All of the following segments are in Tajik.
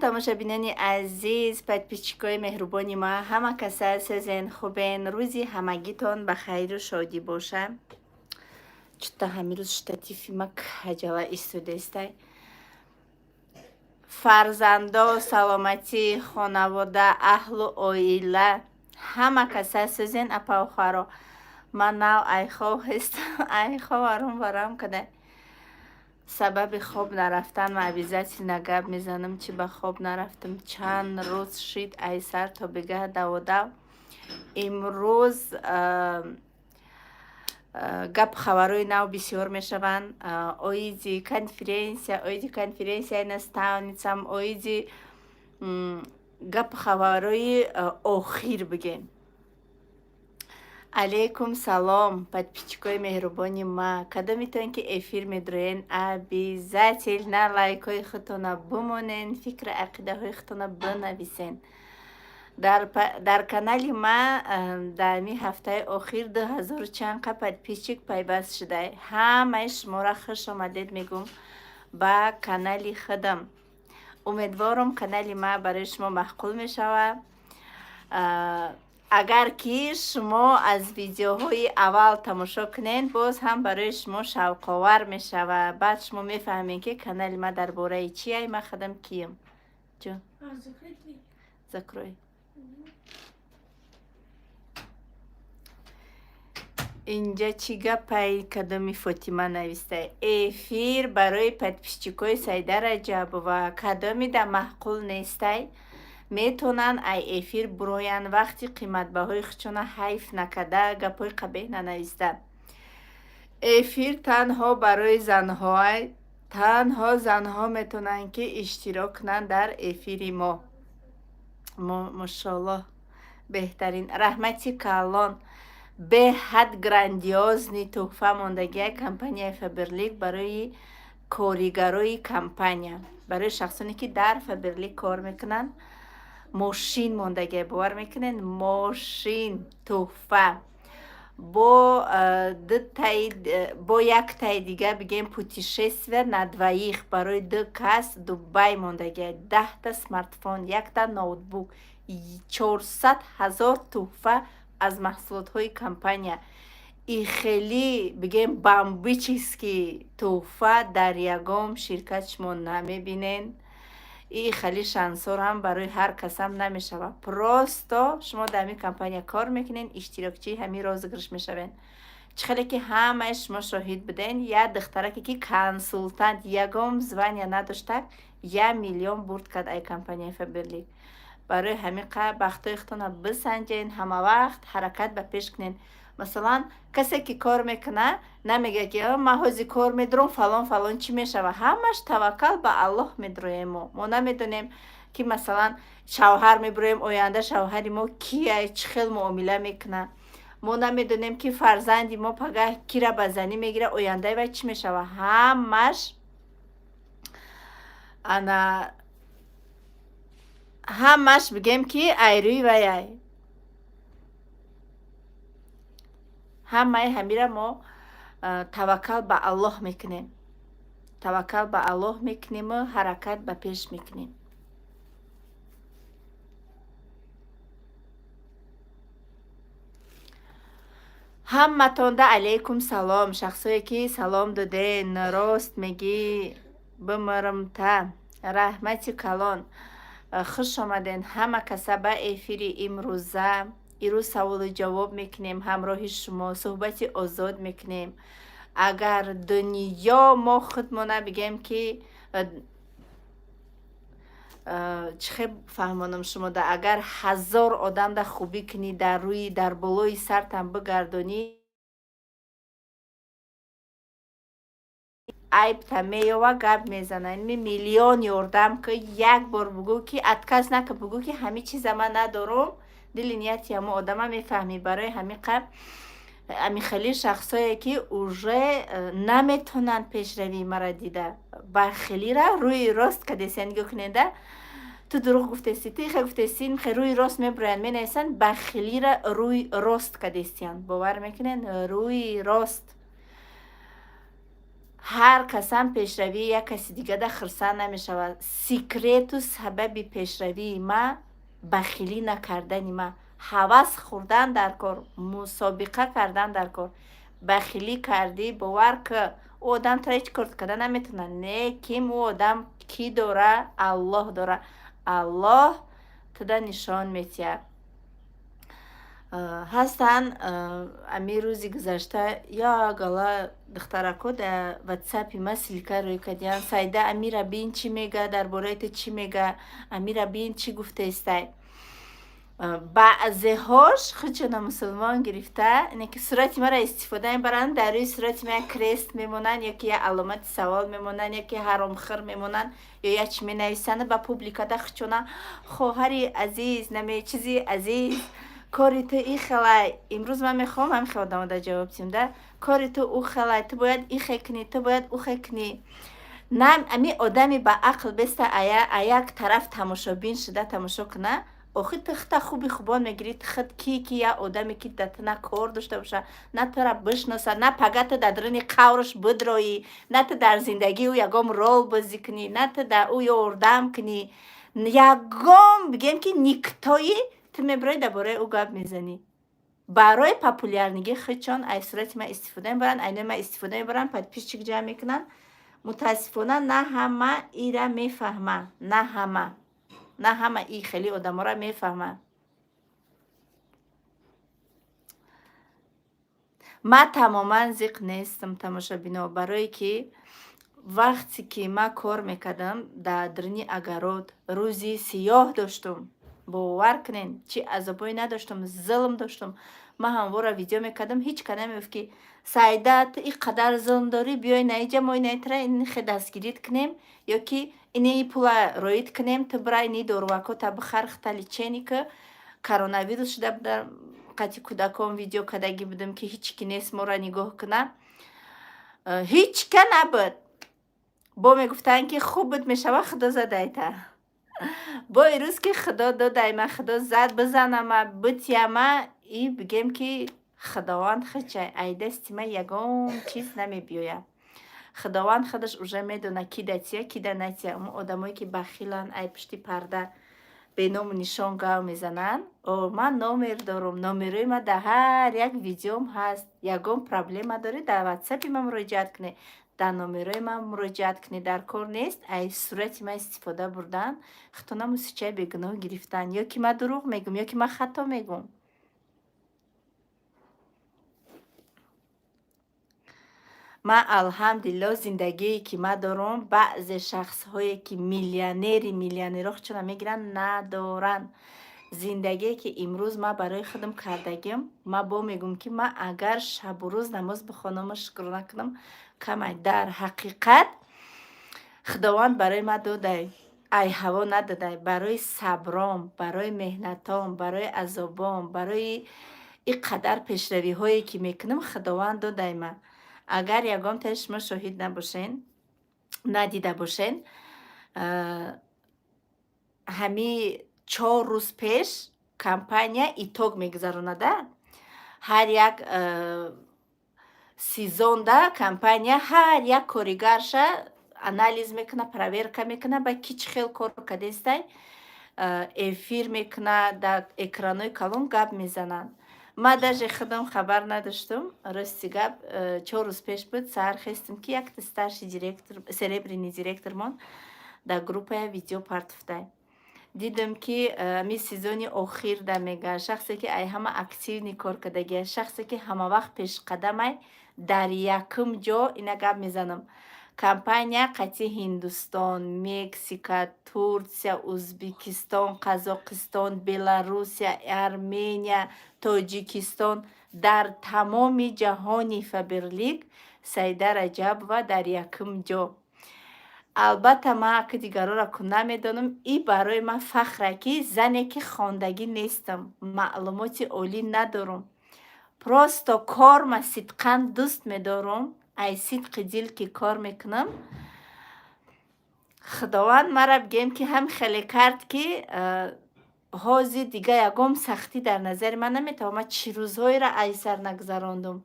Тамошобинони азиз, подписчикои меҳрубони ма, ҳама каса сӯзен, хубен, рӯзи ҳамагитон ба хайру шодӣ боша. Чута ҳамин рӯз штативи ма каҷала истодаистай. Фарзандо, саломатӣ, хонавода, аҳлу оила, ҳама каса сӯзен, апау хоҳаро. Ман нав айхов ҳестам, айхов арум варам када. Сабаби хоб нарафтан ма обязательно гап мезанам, чи ба хоб нарафтам. Чанд рӯз шид, ай сар то бегаҳ даводав. Имрӯз гап хабарҳои нав бисёр мешаванд. Оиди конференсия, оиди конференсияи наставницам, оиди гап хабарҳои охир бигем. Алейкум салом, подписчикои меҳрубони ма. Кадомитон ки эфир медроен, обязательно лайкҳои худтона бимонен, фикру ақидаҳои худтона бинависен. Дар канали ма дар ҳамин ҳафтаи охир 2000 чанд қа подписчик пайваст шуда. Ҳамаи шуморо хуш омадед мегӯм ба канали худам. Умедворам, канали ма барои шумо маъқул мешавад. Агар ки шумо аз видеоҳои аввал тамошо кунед, боз ҳам барои шумо шавқовар мешавад. Баъд шумо мефаҳмед, ки канали ма дар бораи чия, ма худам кием. Ҷон, закрой. Инҷа чӣ гапай? Кадоми Фотима навистай? Эфир барои подписчикои Саида Раҷабова. Кадоми да маъқул нестай, метавонанд ай эфир буроянд, вақти қиматбаҳои худшона ҳайф накарда, гапҳои қабеҳ нанависта. Эфир танҳо барои занҳоай, танҳо занҳо метавонанд, ки иштирок кунанд дар эфири мо. Мошоаллоҳ, беҳтарин, раҳмати калон. Беҳад грандиозный тӯҳфа мондагиай компанияи Фаберлик барои коригарои компания, барои шахсоне, ки дар Фаберлик кор мекунанд. Мошин мондагиай, бовар мекунед, мошин тӯҳфа бо дутаи, бо яктаи дига, бигем, путешествие на двоих барои ду кас Дубай мондагиай, 10-та смартфон, якта ноутбук, 400 000 тӯҳфа аз маҳсулотҳои компания. И хеле, бигем, бомбический тӯҳфа дар ягон ширкат шумо намебинед. И хеле шансҳоро ҳам барои ҳар касам намешавад. Просто шумо дар ҳамин компания кор мекунед, иштирокчии ҳамин розыгрыш мешавед. Чӣ хеле ки ҳамаи шумо шоҳид буден, як духтараке, ки консултант, ягон звания надоштак, 1 миллион бурд кард ай компанияи Фаберлик. Барои ҳамин бахтҳои худтонро бисанҷен, ҳамавақт ҳаракат ба пеш кунед. Масалан, касе ки кор мекунад, намегӯяд, ки ман ҳозир кор медурам, фалон фалон чӣ мешавад. Ҳамаш таваккал ба Аллоҳ медуроем. Мо намедонем, ки масалан шавҳар мебуроем, оянда шавҳари мо кия, чӣ хел муомила мекунад. Мо намедонем, ки фарзанди мо пагаҳ кира ба занӣ мегирад, ояндаи вай чӣ мешавад. Ҳамаш ана ҳамаш, бигем, ки айрӯи ваяй. Ҳамаи ҳамира мо таваккал ба Аллоҳ мекунем, таваккал ба Аллоҳ мекунему ҳаракат ба пеш мекунем. Ҳаматонда алейкум салом, шахсое ки салом доден. Рост мегӣ, бимирмта, раҳмати калон. Хуш омаден ҳама каса ба эфири имрӯза. Ирӯз саволу ҷавоб мекунем, ҳамроҳи шумо суҳбати озод мекунем. Агар дунё мо худмона, бигем, ки чӣ хел фаҳмонам шумода, агар 1000 одамда хубӣ кунӣ, дар рӯи дар болои сартам бигардонӣ, айбта меёва, гап мезана. Ми миллион ёрдам ки, як бор бугӯ, ки отказ нака, бугӯ, ки ҳамин чиза ман надорум, дили нияти ҳамо одама мефаҳмӣ. Барои ҳамин қа ҳамин хеле шахсое, ки уже наметонанд пешравии мара дида, бахелира рӯи рост кадесия. Нигоҳ кунеда, ту дурӯғ гуфтеси, ту ихе гуфтеси, хе рӯи рост мебуроянд, менависанд, бахелира рӯи рост кадестиянд. Бовар мекунед, рӯи рост. Ҳар касам пешравии як каси дигада хурсанд намешавад. Секрету сабаби пешравии ма бахилӣ накардани ма. Ҳавас хӯрдан дар кор, мусобиқа кардан дар кор. Бахилӣ кардӣ, бовар ки, ӯ одам тура ҳеҷ кор карда наметавонад. Не, ким ӯ одам кӣ дора? Аллоҳ дора. Аллоҳ туда нишон метиҳад. Ҳастанд, ами рӯзи гузашта як гала духтарако дар Ватсапи ма ссылка рӯй кардиянд: «Сайда, амира бин, чӣ мега дар бораи ту, чӣ мега, амира бин, чӣ гуфтаистай». Баъзеҳош худшона мусулмон гирифта, ине ки сурати маро истифода мебаранд, дар рӯи сурати ма як крест мемонанд, ё ки як аломати савол мемонанд, ё ки ҳаромхӯр мемонанд, ё як чӣ менависанд ба публикада худшона: «Хоҳари азиз, наме чизи азиз, кори ту и хелай». Имрӯз ман мехоҳам ҳамин хел одамода ҷавоб диҳам да: кори ту ӯ хелай, ту бояд ихе кунӣ, ту бояд ухе кунӣ. На, ами одами ба ақл беста аяк тараф тамошобин шуда тамошо куна. Охи ту хита хуби хубон мегирӣ, ту худ ки ки як одаме ки да ту на кор дошта боша, на тура бишноса, на пага ту дар даруни қаврш бидроӣ, на ту дар зиндагии ӯ ягон рол бозӣ кунӣ, на ту дар ӯ ёрдам кунӣ, ягон бигем ки никто и ту мебироӣ, дар бораи ӯ гап мезанӣ. Барои популярный гии худшон аз сурати ман истифода мебаранд, айнои ман истифода мебаранд, подписчик ҷамъ мекунанд. Мутаассифона, на ҳама ира мефаҳма, на ҳама, на ҳама и хеле одаморо мефаҳманд. Ман тамоман зиқ нестам, тамошобино, барое ки вақте ки ман кор мекардам дар даруни огород, рӯзи сиёҳ доштум. Бовар кунед, чӣ азобҳое надоштум, зулм доштум. Ман ҳамвора видео мекардам, ҳеҷ ка намегуфт, ки «Сайда, ту ин қадар зулм дорӣ, биёй наиҷа, мо инаитра инхе дастгирит кунем, ё ки ини пула роид кунем, ту бира, ини дорувакота бихар, хита лечение ки». Коронавирус шуда буда, қати кӯдакон видео кардагӣ будам, ки ҳеҷ ки нест моро нигоҳ куна. Ҳеҷ ка набуд. Бо мегуфтанд, ки хуб буд, мешава, худо задайта. Бо ирӯз ки худо додай ма, худо зад бизанама, битияма, и бигем ки худованд худчай, ай дасти ман ягон чиз намебиёяд. Худованд худаш уже медона, ки да тия, ки да натия. Он одамое ки бахиланд, ай пушти парда беному нишон гав мезананд. О, ман номер дорум, номерои ман дар ҳар як видеом ҳаст. Ягон проблема доред, дар Ватсапи ман муроҷиат кунед, дар номерои ман муроҷиат кунед. Дар кор нест ай сурати ман истифода бурдан, худтона мусичаи бегуноҳ гирифтан. Ё ки ман дурӯғ мегӯм, ё ки ман хато мегӯм? Ман, алҳамдулилло, зиндагие ки ман дорум, баъзе шахсҳое ки миллионери миллионерҳо худшона мегиранд, надоранд. Зиндагие ки имрӯз ман барои худам кардагим, ман бо мегӯм, ки ман агар шабу рӯз намоз бихонаму шукрона кунам, камай. Дар ҳақиқат, худованд барои ман додай, ай ҳаво надодай. Барои сабром, барои меҳнатом, барои азобом, барои ин қадар пешравиҳое ки мекунам, худованд додай ман. Агар ягон таи шумо шоҳид набошен, надида бошен, ҳами 4 рӯз пеш компания итог мегузаронада. Ҳар як сезонда компания ҳар як коригарша анализ мекуна, проверка мекуна, ба ки чӣ хел кор кардестай, эфир мекуна, дар экранҳои калон гап мезананд. Ман даже худам хабар надоштум, рости гап. 4 рӯз пеш буд, саҳар хестем, ки якта старший директор, серебряный директормон дар группая видео партофтай. Дидам, ки ами сезони охирда мега, шахсе ки ай ҳама активный кор кардагия, шахсе ки ҳамавақт пешқадамай, дар якум ҷо. Ина гап мезанам: компания қати Ҳиндустон, Мексика, Турсия, Узбекистон, Қазоқистон, Беларусия, Армения, Тоҷикистон, дар тамоми ҷаҳони Фаберлик Саида Раҷабова дар якум ҷо. Албатта, ман ака дигарора ку намедонам. И барои ман фахре, ки зане ки хондагӣ нестам, маълумоти олӣ надорум, просто корма сидқан дӯст медорум, ай сидқи дил ки кор мекунам, худованд мара бигем, ки ҳам хеле кард, ки ҳозир дига ягон сахтӣ дар назари ман наметавон. Ман чӣ рӯзҳоеро ай сар нагузарондум.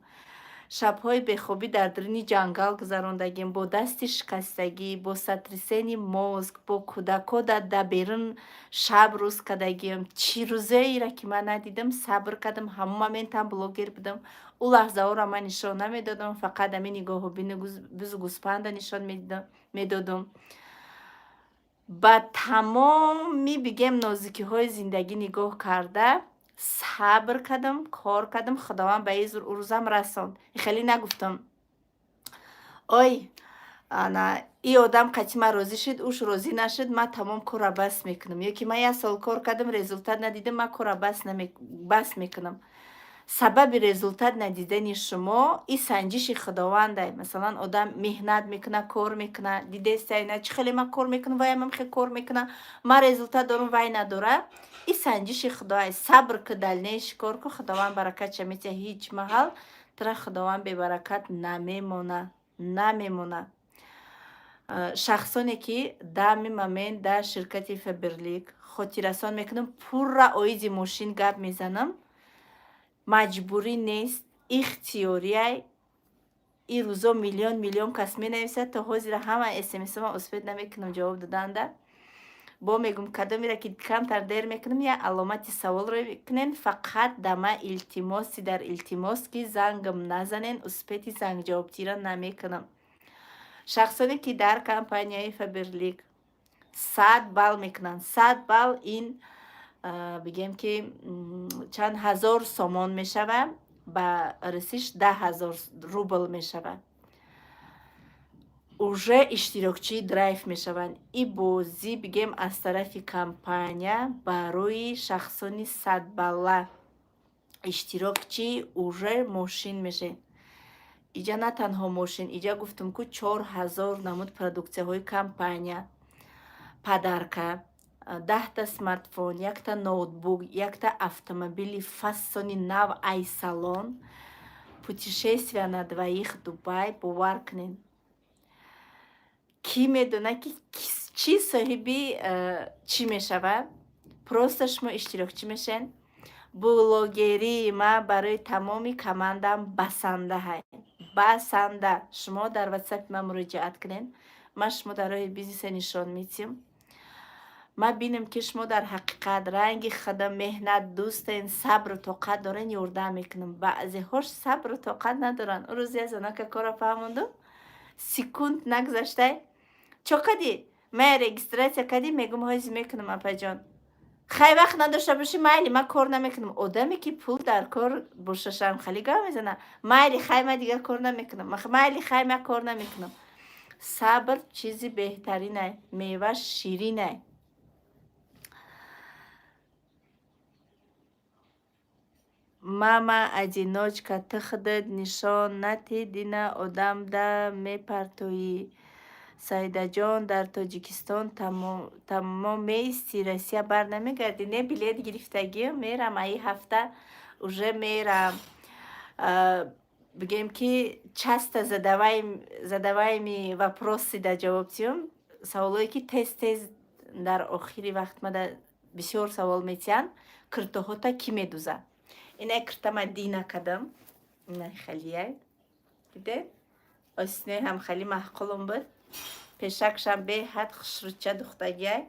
Шабҳои бехобӣ дар даруни ҷангал гузарондагим, бо дасти шикастагӣ, бо сотрясение мозг, бо кӯдако да берун шаб рӯз кардагим. Чӣ рӯзееро, ки ман надидам, сабр кардам. Ҳамон моментам блогер будам. Ӯ лаҳзаҳоро ман нишон намедодам, фақат ҳамин нигоҳубини бузу гӯспанда нишон медодам. Ба тамоми, бигем, нозукиҳои зиндагӣ нигоҳ карда, сабр кардам, кор кардам. Худованд ба ин рӯзам расонд. Хеле нагуфтам: «Ой, ана и одам қати ман розӣ шуд, уш розӣ нашуд, ман тамом корра бас мекунам», ё ки «Ман як сол кор кардам, результат надидам, ман корра бас мекунам». Сабаби результат надидани шумо и санҷиши Худовандай. Масалан, одам меҳнат мекуна, кор мекуна, дидестай, на чӣ хеле ман кор мекунам, ваям хел кор мекуна, ман результат дорам, вай надора. И санҷиши Худоай. Сабр ку, дальнейший кор ку, Худованд баракатша метиҳад. Ҳеҷ маҳал тура Худованд бебаракат намемона, намемона. Шахсоне, ки дами момент дар ширкати Фаберлик, хотиррасон мекунам, пурра оиди мошин гап мезанам. Маҷбурӣ нест, ихтиёриай. Ин рӯзо миллион миллион кас менависад, то ҳозира ҳама смсма успеть намекунам ҷавоб доданда. Бо мегум, кадомеро ки камтар дер мекунам, як аломати саволро кунен. Фақат дама илтимоси дар илтимос, ки зангам назанен, успеть и зангҷавобтира намекунам. Шахсоне, ки дар компанияи Фаберлик 100 балл мекунанд, 100 балл ин, бигем, ки чанд ҳазор сомон мешавад, ба русиш 10 000 рубл мешавад, уже иштирокчии драйв мешаванд. И бозӣ, бигем, аз тарафи компания барои шахсони садбалла иштирокчӣ уже мошин мешавед. Иҷа на танҳо мошин, иҷа гуфтум ку, 4000 намуд продуксияҳои компания, подарка: 10-та смартфон, якта ноутбук, якта автомобили фасони нав, ай салон, путешествия на двоих Дубай. Бовар кунед, кӣ медонад, ки чӣ соҳиби чӣ мешавад? Просто шумо иштирокчӣ мешавед. Блогерии ман барои тамоми командам басандаҳай, басанда. Шумо дар ватсапи ман муроҷиат кунед, ман шумо дар роҳи бизнеса нишон медиҳам. Ман бинам, ки шумо дар ҳақиқат ранги худам меҳнат дӯстен, сабру тоқат дорен, ёрдам мекунам. Баъзеҳош сабру тоқат надоранд. Он рӯз як занака корро фаҳмондум, секунд нагузаштай: «Чо кадӣ? Мая регистрация кардӣ?» Мегум: «Ҳози мекунам, апаҷон». «Хай, вақт надошта бошӣ, майли, ман кор намекунам». Одаме, ки пул дар кор бошашам, хеле гап мезана: «Майли, хай, ман дигар кор намекунам, майли, хай, ман кор намекунам». Сабр чизи беҳтаринай, меваш ширинай. Мама одиночка, ту худат нишон натӣ, дина одамда мепартоӣ. Саидаҷон, дар Тоҷикистон тамом меистӣ, Россия бар намегардӣ? Не, билет гирифтагиам, мерам, аи ҳафта уже мерам. Бигем, ки часто задаваемые вопросы да ҷавоб диҳам, саволое, ки тез тез дар охири вақт мада бисёр савол метиҳанд: киртоҳота кӣ медузад? Инай киртама дина кардам, инай халияй, дидед? Осинои ҳам хеле маъқулум буд, пешакшам беҳад хушрӯча духтагиай.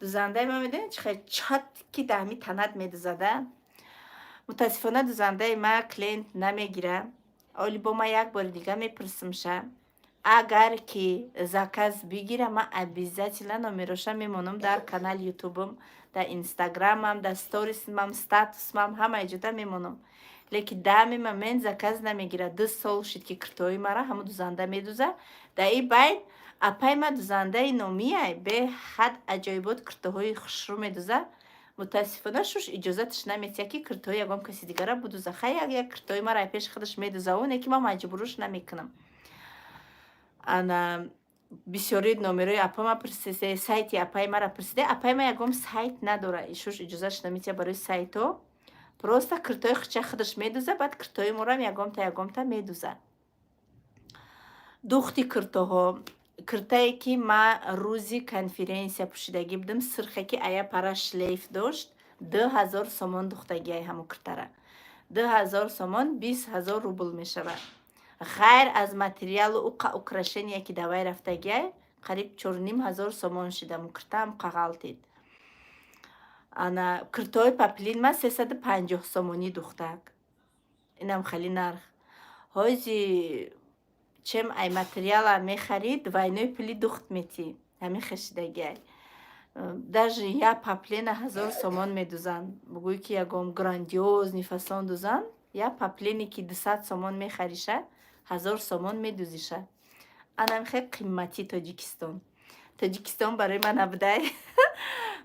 Дузандаи ман медонед, чӣ хел чёткий да ҳами танат медузада. Мутаассифона, дузандаи ма клиент намегира. Оли бо ман як бори дига мепурсимша. Агар ки заказ бигира, ман обязательно номероша мемонам дар канали Ютубам, дар Инстаграмам, дар сторисмам, статусмам, ҳамаи ҷода мемонам. Лекин дами момент заказ намегирад. 2 сол шуд, ки киртои мара ҳамун дузанда медуза. Дар ин байн апай ма дузандаи номиай, беҳад аҷоибот киртоҳои хушрӯ медуза. Мутаассифона, шуш иҷозаташ наметиҳад, ки киртои ягон каси дигара будуза. Хай, як як киртои мара пеши худаш медуза, оне ки ман маҷбуруш намекунам. Ана бисёри номерои апама пурсиде, сайти апаи мара пурсиде. Апаи ма ягон сайт надора, шуш иҷозаташ наметиҳад барои сайтҳо. Просто киртои хича худаш медуза, баъд киртои морам ягонта ягонта медуза. Духти киртоҳо: киртае, ки ман рӯзи конференсия пӯшидагӣ будам, сирхе, ки ая пара шлейф дошт, 2000 сомон духтагиай. Ҳамун киртара 2000 сомон, 20 000 рубл мешавад. Ғайр аз материалу уқа украшения, ки давай рафтагиай, қариб 4500 сомон шидам. Киртаам қағалтид. Ана киртои поплин ман 350 сомонӣ духтак. Инам хеле нарх. Ҳози чем ай материала мехарид, двойной пули духт метӣ. Ҳамин хешидагиай. Даже я поплина 1000 сомон медузанд. Бугӯй, ки ягон грандиозный фасон дузанд, я поплине, ки 200 сомон мехариша, 1000 сомон медузиша. Анам хел қимматӣ Тоҷикистон. Тоҷикистон барои ман набудай.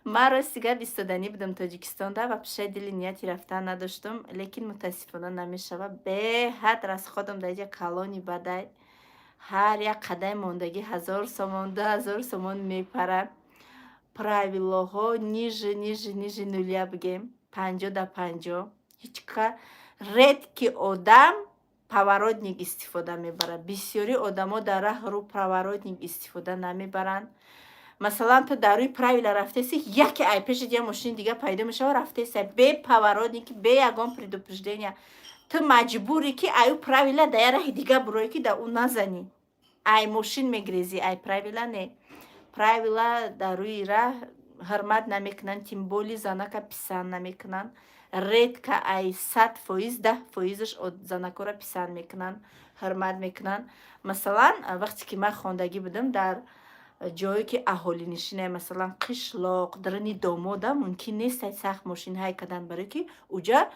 Ман рости гап истоданӣ будам Тоҷикистонда ва пешаи дили нияти рафтан надоштум, лекин мутаассифона намешавад. Беҳад расходам дар иҷа калони бадай. Ҳар як қадами мондагӣ 1000 сомон, 2000 сомон мепарад. Правилоҳо ниже, ниже, ниже нуля бигем, 50 да 50. Ҳеҷ ка редкий одам поворотник истифода мебарад. Бисёри одамо дар раҳ рӯ поворотник истифода намебаранд. Масалан, ту дар рӯи правила рафтеси, яке ай пешат я мошини дига пайдо мешава, рафтеси бе поворотник, бе ягон предупреждения. Ту маҷбурӣ, ки аю правила да я раҳи дига бурое, ки да ӯ назанӣ. Ай мошин мегрезӣ, ай правила не. Правила дар рӯи раҳ ҳурмат намекунанд, тем более занака писанд намекунанд. Редко, ай 100%, 10 фоизаш занакҳоро писанд мекунанд, ҳурмат мекунанд. Масалан, вақте ки ман хондагӣ будам, дар ҷое ки аҳолинишине, масалан, қишлоқ, даруни домода мумкин нест сахт мошин ҳай кардан, барое ки уҷа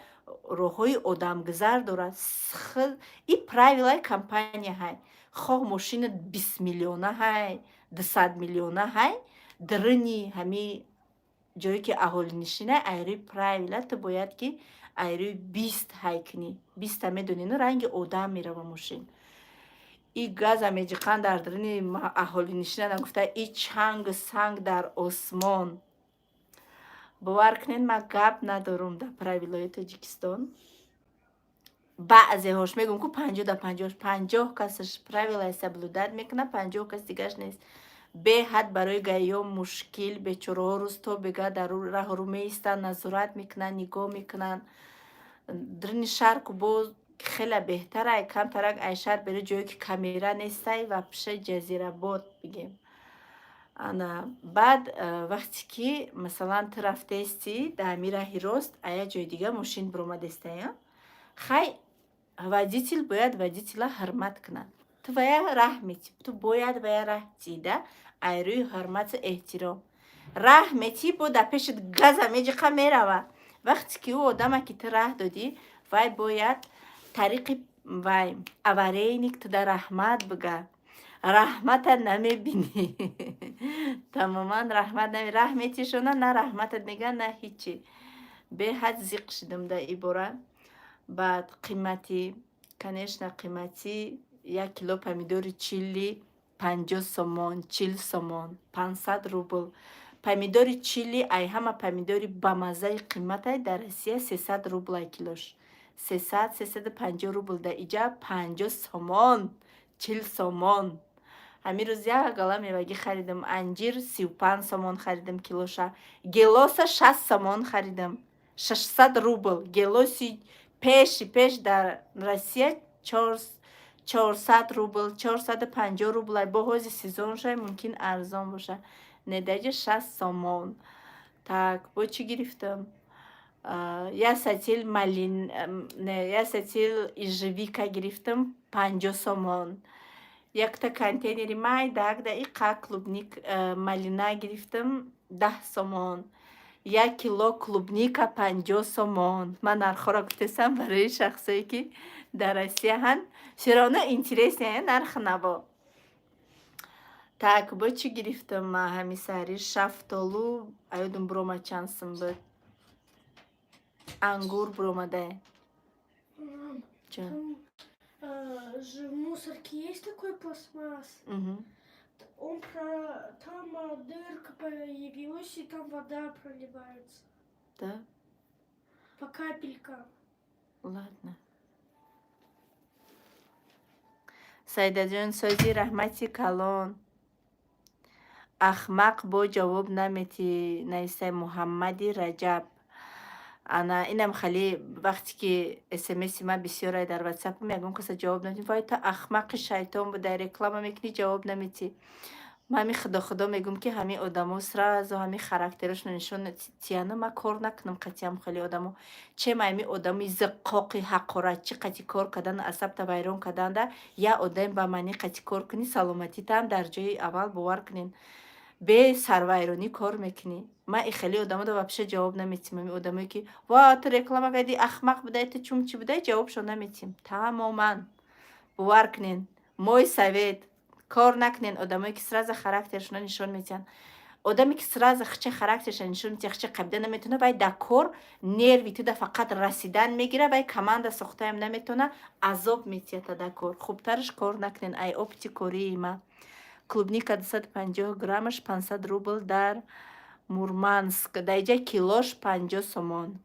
роҳҳои одамгузар дорад. И правилаи компания ҳай. Хоҳ мошина 20 миллиона ҳай, 200 миллиона ҳай, даруни ҳами ҷое ки аҳолинишина, ай рӯи правила ту бояд ки ай рӯи 20 ҳай кунӣ. 20-та медонӣ, ну, ранги одам мерава мошин. И газа меҷиқанд дар даруни аҳолинишина, нагуфта и чангу санг дар осмон. Бовар кунед, ман гап надорум дар правилаҳои Тоҷикистон. Баъзеҳош мегӯм, ку 50 да 50-ш, 50 касаш правилаи соблюдать мекунад, 50 кас дигаш нест. Беҳад барои гаиё мушкил, бечораҳо рӯз то бега дар раҳу рӯ меистанд, назорат мекунанд, нигоҳ мекунанд. Даруни шаҳр ку боз хеле беҳтарай, камтарак ай шаҳр беру, ҷое ки камера нестай ва пешаи ҷазирабод бигем. Ана баъд вақте ки, масалан, ту рафтаисти дар ҳамин раҳи рост, а як ҷои дига мошин биромадестая, хай, водитель бояд водителя ҳурмат кунад. Ту вая раҳ метӣ, ту бояд вая раҳ тӣ да, ай рӯи ҳурмату эҳтиром. Раҳ метӣ, бо дар пешат газа меҷиқа, мерава. Вақте ки ӯ одама, ки ту раҳ додӣ, вай бояд тариқи вай аварийник туда раҳмат бига. Раҳмата намебинӣ. Тамоман раҳмат наме, раҳ метишона, на раҳматат мега, на ҳичи. Беҳад зиқ шудам дар ин бора. Баъд қиматӣ, конечно, қиматӣ. Як кило помидори чили 50 сомон, 40 сомон, 500 рубл. Помидори чили ай ҳама помидори бамаззаи қиматай дар Россия 300 рублай килош. 300, 350 рубл, дар иҷа 50 сомон, 40 сомон. Ҳамин рӯз як гала мевагӣ харидам. Анҷир 35 сомон харидам килоша. Гелоса 60 сомон харидам. 600 рубл. Гелоси пеши пеш дар Россия 400 рубл, 450 рублай. Бо ҳози сезоншай мумкин арзон боша. Не, даҷа 60 сомон. Так, бо чӣ гирифтам? Я сатил малин, не, я сатил ежевика гирифтам 50 сомон. Якта контейнери майдак да иқа клубник, малина гирифтам 10 сомон. Як кило клубника 50 сомон. Ман нархҳоро гуфтесам барои шахсое, ки дар Россия ҳанд. Всё равно интересно нархи наво. Так, бо чӣ гирифтам ман ҳамин саҳари? Шафтолу, аёдум биромад, чанд сум буд. Ангур биромадае. Мам, Чё? там же в мусорке есть такой пластмасс. Он про там дырка появилась, и там вода проливается. Да? По капелькам. Ладно. Сайдаҷон, сози, раҳмати калон. Ахмақ, бо ҷавоб наметӣ, нависай Муҳаммади Раҷаб. Ана инам хеле вақте ки смси ман бисёрай дар ватсапам, ягон каса ҷавоб намедиҳам. Вай, ту ахмақи шайтон будай, реклама мекунӣ, ҷавоб наметӣ. Ман ҳамин худо худо мегӯм, ки ҳамин одамо сразу ҳамин характерашонро нишон тияну ман кор накунам қатъиам хеле одамо. Чем ҳамин одами зиққоқи ҳақоратчӣ қати кор кардану асабта вайрон карданда, як одами ба маънӣ қати кор кунӣ, саломатитам дар ҷои аввал, бовар кунед. Бе сарвайронӣ кор мекунӣ. Ман и хеле одаморо вообще ҷавоб наметиҳам. Ҳамин одамое ки ва ту реклама кардӣ, ахмақ будай, ту чумчи будай, ҷавобшон наметиҳем. Тамоман. Бовар кунед. Мой совет: кор накунед одамое ки сразу характерашонро нишон медиҳанд. Одаме ки сразу хча характерша нишон медиҳад, хча қабида наметавона, вай дар кор нерви туда фақат расидан мегирад, вай команда сохтаам наметавона, азоб метиҳад дар кор. Хубтараш кор накунед. Ай опыти кории ман. Клубника 250 граммаш 500 рубл дар Мурманск. Дар иҷа килош 50 сомон.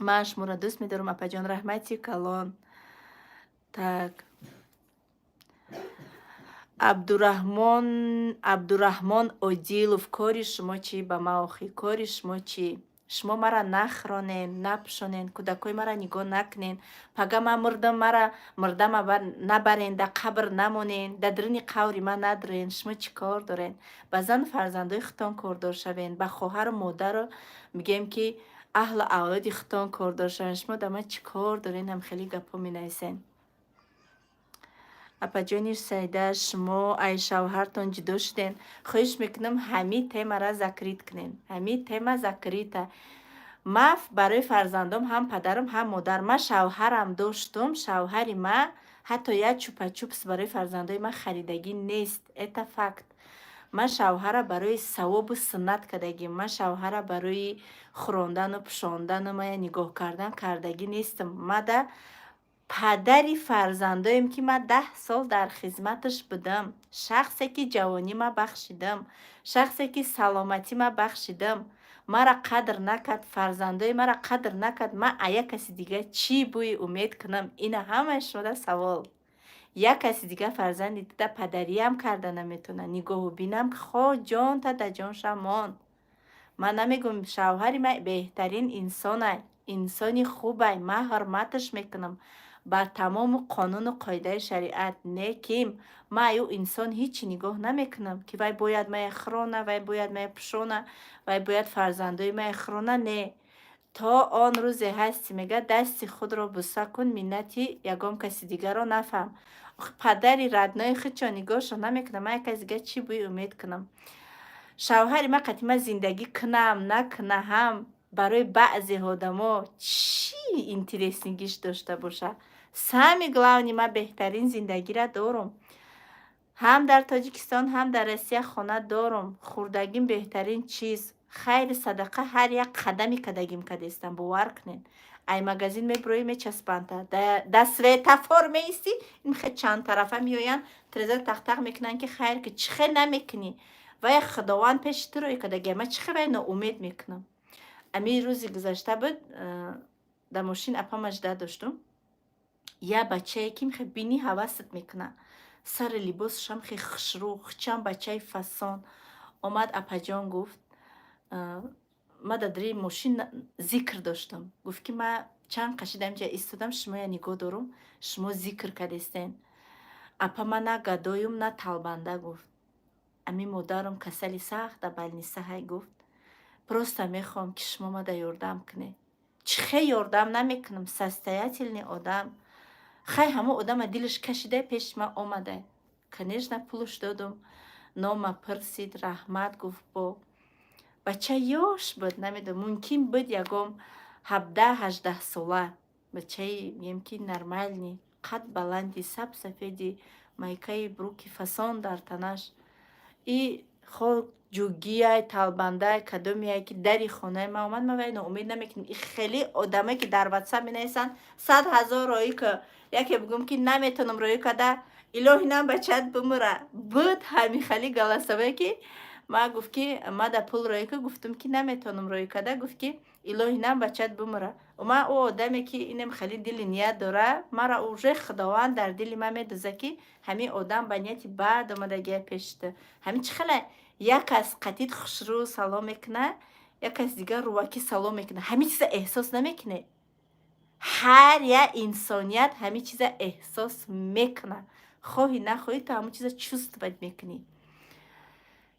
Ман шуморо дӯст медорам, апаҷон, раҳмати калон. Так. Абдураҳмон Одилов, кори шумо чӣ ба ман охӣ? Кори шумо чӣ? Шумо мара нахронен, напӯшонен, кӯдакҳои мара нигоҳ накунен. Пага ман мурдам, мара мурдама набарен, дар қабр намонен, дар даруни қаври ман надурен. Шумо чӣ кор дорен? Ба зану фарзандои худтон кордор шавен, ба хоҳару модару мегӯем ки аҳлу авлоди худтон кордор шавен. Шумо дар ман чӣ кор дорен, ҳам хеле гапҳо менависен. Апаҷони Саида, шумо ай шавҳартон ҷудо шуден? Хоҳиш мекунам, ҳамин темара закрыть кунен. Ҳамин тема закрыта. Ман барои фарзандом ҳам падарам, ҳам модар. Ман шавҳарам доштум, шавҳари ман ҳатто як чупа-чупс барои фарзандои ман харидагӣ нест. Это факт. Ман шавҳара барои савобу суннат кардагим. Ман шавҳара барои хӯрондану пӯшондану мая нигоҳ кардан кардагӣ нестам. Мада падари фарзандоем, ки ман 10 сол дар хизматаш будам, шахсе ки ҷавонӣ ма бахшидам, шахсе ки саломатӣ ма бахшидам, мара қадр накард, фарзандои мара қадр накард. Ман а як каси дига чӣ бӯи умед кунам? Ина ҳамаи шумода савол. Як каси дига фарзанди дида падариам карда наметавонад, нигоҳу бинам хо ҷонта да ҷонша монд. Ман намегӯм, шавҳари ман беҳтарин инсонай, инсони хубай, ман ҳурматаш мекунам бар тамому қонуну қоидаи шариат. Лекин ман аю инсон ҳичи нигоҳ намекунам, ки вай бояд мая хӯрона, вай бояд мая пӯшона, вай бояд фарзандои мая хӯрона. Не, то он рӯзе ҳасти, мега, дасти худро буса кун, миннати ягон каси дигарро нафаҳм. Падари родной худчо нигоҳшо намекунам, ман як каси дига чӣ бӯи умед кунам? Шавҳари ман қати ман зиндагӣ кунам, накуна ҳам, барои баъзе одамо чӣ интересныйгиш дошта боша? Самый главный, ман беҳтарин зиндагира дорум. Ҳам дар Тоҷикистон, ҳам дар Россия хона дорум. Хӯрдагим беҳтарин чиз, хайри садақа ҳар як қадами кадагим кадестам, бовар кунед. Ай магазин мебироӣ, мечаспанда. Да светофор меистӣ, ин хе чандтарафа меоянд, треза тақтақ мекунанд, ки хайр, ки чӣ хел намекунӣ? Вая Худованд пеши ту рӯй кардагия, ман чӣ хел вай ноумед мекунам? Ами рӯзи гузашта буд, дар мошин апама жда доштум. Як бачае ки мехе бинӣ, ҳавасат мекуна, сари либосашам хе хушрӯ, хучам бачаи фасон омад. Апаҷон, гуфт, ма дар дари мошин зикр доштам. Гуфт, ки ма чанд қашида инҷа истодам, шумоя нигоҳ дорум, шумо зикр кардестен. Апа, ман на гадоюм, на талбанда, гуфт. Ами модарам касали сахт, дар больница ҳай, гуфт. Просто мехоҳам, ки шумо мада ёрдам кунед. Чӣ хел ёрдам намекунам? Состоятельный одам. Хай, ҳамон одама дилаш кашида пеши ман омада, конечно, пулаш додум. Нома пурсид, раҳмат гуфт. Бо бача ёш буд, намедонам, мумкин буд ягон 17-18 сола. Бачаи мегӯем ки нормальный, қад баланди, саб сафеди, майкаи бруки фасон дар танаш. И хо ҷугияй, талбандай, кадомияй, ки дари хонаи ман омад, ман вай ноумед намекунам. И хеле одамое ки дар ватсап менависанд, 100 000 роӣ ка, яке бигӯм, ки наметавонам роӣ карда, илоҳи нам бачаат бимура. Буд ҳамин хали голосовое, ки ма гуфт, ки ма да пул роӣ ка, гуфтум, ки наметавонам роӣ карда, гуфт, ки илоҳи нам бачаат бимура. Ма ӯ одаме ки инем хеле дили ният дора, мара уже Худованд дар дили ман медоза, ки ҳамин одам ба нияти бад омадагия пеши ту. Ҳамин чӣ хела як кас қатит хушрӯ салом мекуна. Як каси дигар рӯвакӣ салом мекунад. Ҳамин чиза эҳсос намекунед? Ҳар як инсоният ҳамин чиза эҳсос мекунад. Хоҳӣ нахоҳӣ, ту ҳамон чиза чувствовать мекунӣ,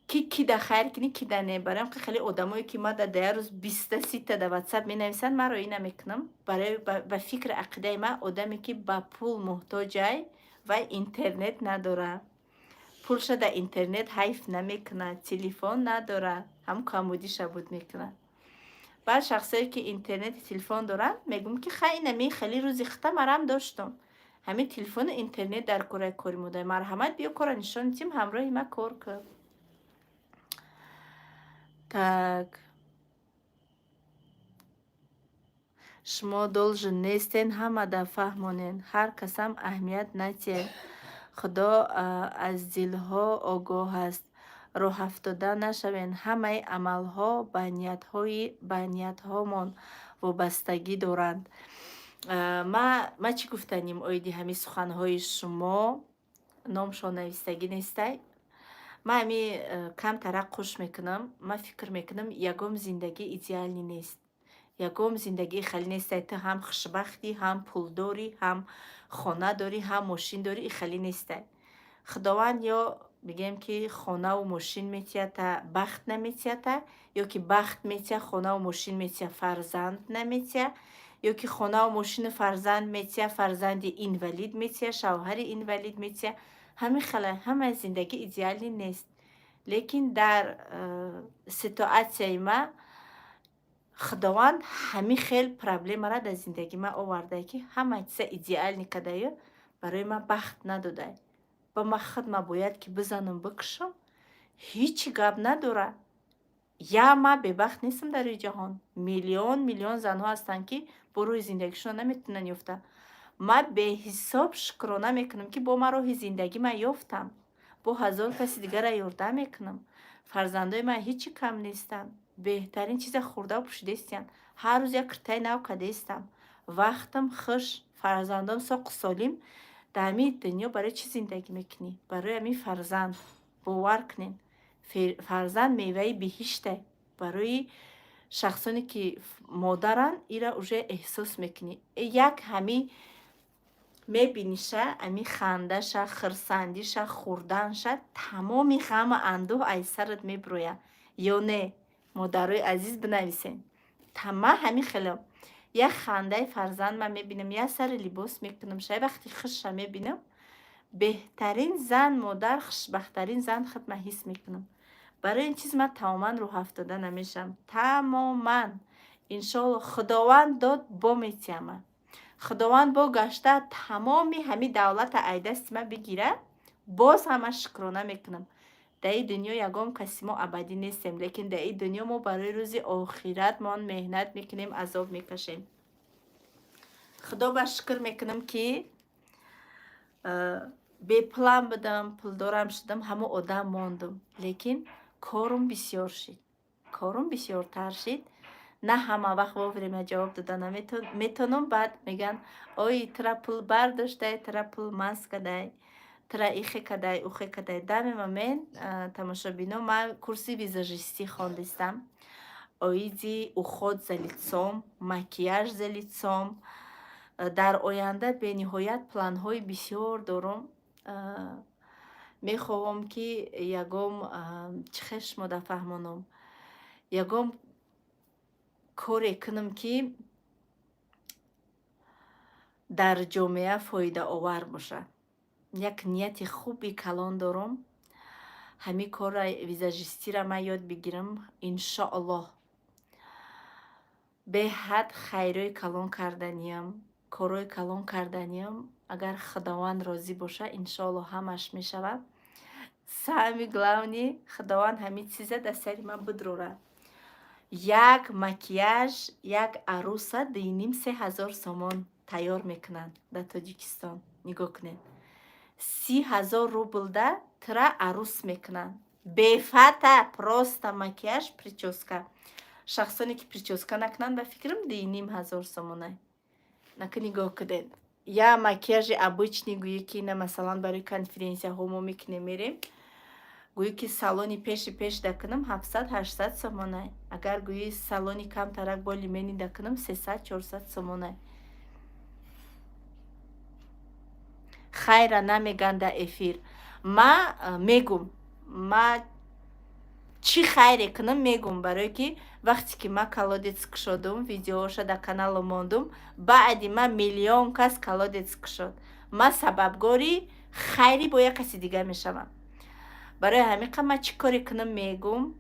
ки ки да хайр кунӣ, ки да не. Барои ҳам хеле одамое, ки ма да як рӯз 20-та, 30-та да Ватсап менависанд, ман роӣ намекунам. Барои ба фикри ақидаи ман, одаме, ки ба пул муҳтоҷай, вай интернет надора, пулша да интернет ҳайф намекунад, телефон надора, ҳам камбудиша буд мекунад. Баъд шахсое, ки интернети телефон доранд, мегӯм, ки хай, инами хеле рӯзи хита марам доштум, ҳамин телефону интернет дар кораи кори модай. Марҳамат, биё, кора нишон тим, ҳамроҳи ма кор кун. Так, шумо должен нестен ҳамада фаҳмонен, ҳар касам аҳамият натиҳед. Худо аз дилҳо огоҳ аст. Роҳафтода нашавен. Ҳамаи амалҳо ба ниятҳомон вобастагӣ доранд. Ма чӣ гуфтаним оиди ҳамин суханҳои шумо? Номшон навистагӣ нестай. Ман ҳами камтарак қуш мекунам. Ман фикр мекунам, ягон зиндагӣ идеальный нест, ягон зиндагии хеле нестай, ту ҳам хушбахтӣ, ҳам пулдорӣ, ҳам хона дорӣ, ҳам мошин дорӣ. И хеле нестай. Худованд ё бигем, ки хонаву мошин метиҳата, бахт наметиҳата, ё ки бахт метиҳа, хонаву мошин метиҳа, фарзанд наметиҳа, ё ки хонаву мошину фарзанд метиҳа, фарзанди инвалид метиҳа, шавҳари инвалид метиҳа. Ҳамин хела ҳамаи зиндагӣ идеальный нест. Лекин дар ситуатсияи ма Худованд ҳамин хел проблемара дар зиндагии ман овардае, ки ҳама чиза идеальный кардаю, барои ман бахт надодай. Ба ман худ ман бояд ки бизанам, бикушам. Ҳичи гап надора, я ман бебахт нестам. Дар рӯи ҷаҳон миллион миллион занҳо ҳастанд, ки бо рӯи зиндагишон наметавонанд ёфта. Ман беҳисоб шукрона мекунам, ки бо ман роҳи зиндагӣ ман ёфтам, бо ҳазор каси дигара ёрдам мекунам. Фарзандои ман ҳичи кам нестанд, беҳтарин чиза хӯрдаву пӯшидаистиянд, ҳар рӯз як киртаи нав кадаистам, вақтам хуш, фарзандом соқу солим. Дар ҳамин дунё барои чӣ зиндагӣ мекунӣ? Барои ҳамин фарзанд. Бовар кунед, фарзанд меваи биҳиште. Барои шахсоне, ки модаранд, ира уже эҳсос мекунӣ. Як ҳами мебиниша, ами хандаша, хирсандиша, хӯрданша, тамоми ғаму андӯҳ аз сарат мебирояд ё не? Модарои азиз, бинависен. Ман ҳамин хелам: як хандаи фарзанд ман мебинам, як сари либос мекунам, шай вақти хушша мебинам, беҳтарин зан, модар, хушбахттарин зан худ ман ҳис мекунам. Барои ин чиз ман тамоман рӯҳафтода намешавам, тамоман. Иншоалло, Худованд дод, бо метиҳама. Худованд бо гашта тамоми ҳамин давлата ай дасти ман бигира, боз ҳам ман шукрона мекунам. Дар ин дунё ягон каси мо абадӣ нестем, лекин дар ин дунё мо барои рӯзи охиратмон меҳнат мекунем, азоб мекашем. Худо ба шукр мекунам, ки бепулам будам, пулдорам шудам, ҳамон одам мондум, лекин корум бисёр шид, корум бисёртар шид. На ҳама вақт вовремя ҷавоб дода метавонам. Баъд мегӯянд: «Ой, тура пул бардоштай, тура пул маст кадай, тура ихе кадай, ухе кадай». Дами момент, тамошобино, ман курси визажистӣ хондистам, оиди уход за лицом, макияж за лицом. Дар оянда бениҳоят планҳои бисёр дорум. Мехоҳам, ки ягон, чӣ хел шумо фаҳмонам, ягон коре кунам, ки дар ҷомеа фоидаовар бошад. Як нияти хуби калон дорум. Ҳамин корра, визажистиро ман ёд бигирам, иншоаллоҳ, беҳад хайрҳои калон карданиям, корҳои калон карданиям. Агар Худованд розӣ бошад, иншоаллоҳ, ҳамаш мешавад. Самый главный, Худованд ҳамин чиза дар сари ман бидрорад. Як макияж як аруса 2,5-3 ҳазор сомон тайёр мекунанд дар Тоҷикистон. Нигоҳ кунед, 30 000 рублда тура арӯс мекунанд, бефата, просто макияж, прическа. Шахсоне, ки прическа накунанд, ба фикрам, 2,5 ҳазор сомонай. Нака, нигоҳ кунед, я макияжи обычный, гӯе ки на, масалан, барои конференсияҳо мо мекунем, мерем. Гӯӣ ки салони пеши пеш дакунам, 700-800 сомонай. Агар гӯӣ салони камтарак более-менее дакунам, 300-400 сомонай. Хайра намеган дар эфир. Ма мегум, ма чӣ хайре кунам, мегум, барое ки вақте ки ма колодец кушодум, видеоша дар каналу мондум, баъди ма миллион кас колодец кушод. Ма сабабгори хайри бо як каси дигар мешавам. Барои ҳамин қа ман чӣ коре кунам, мегум,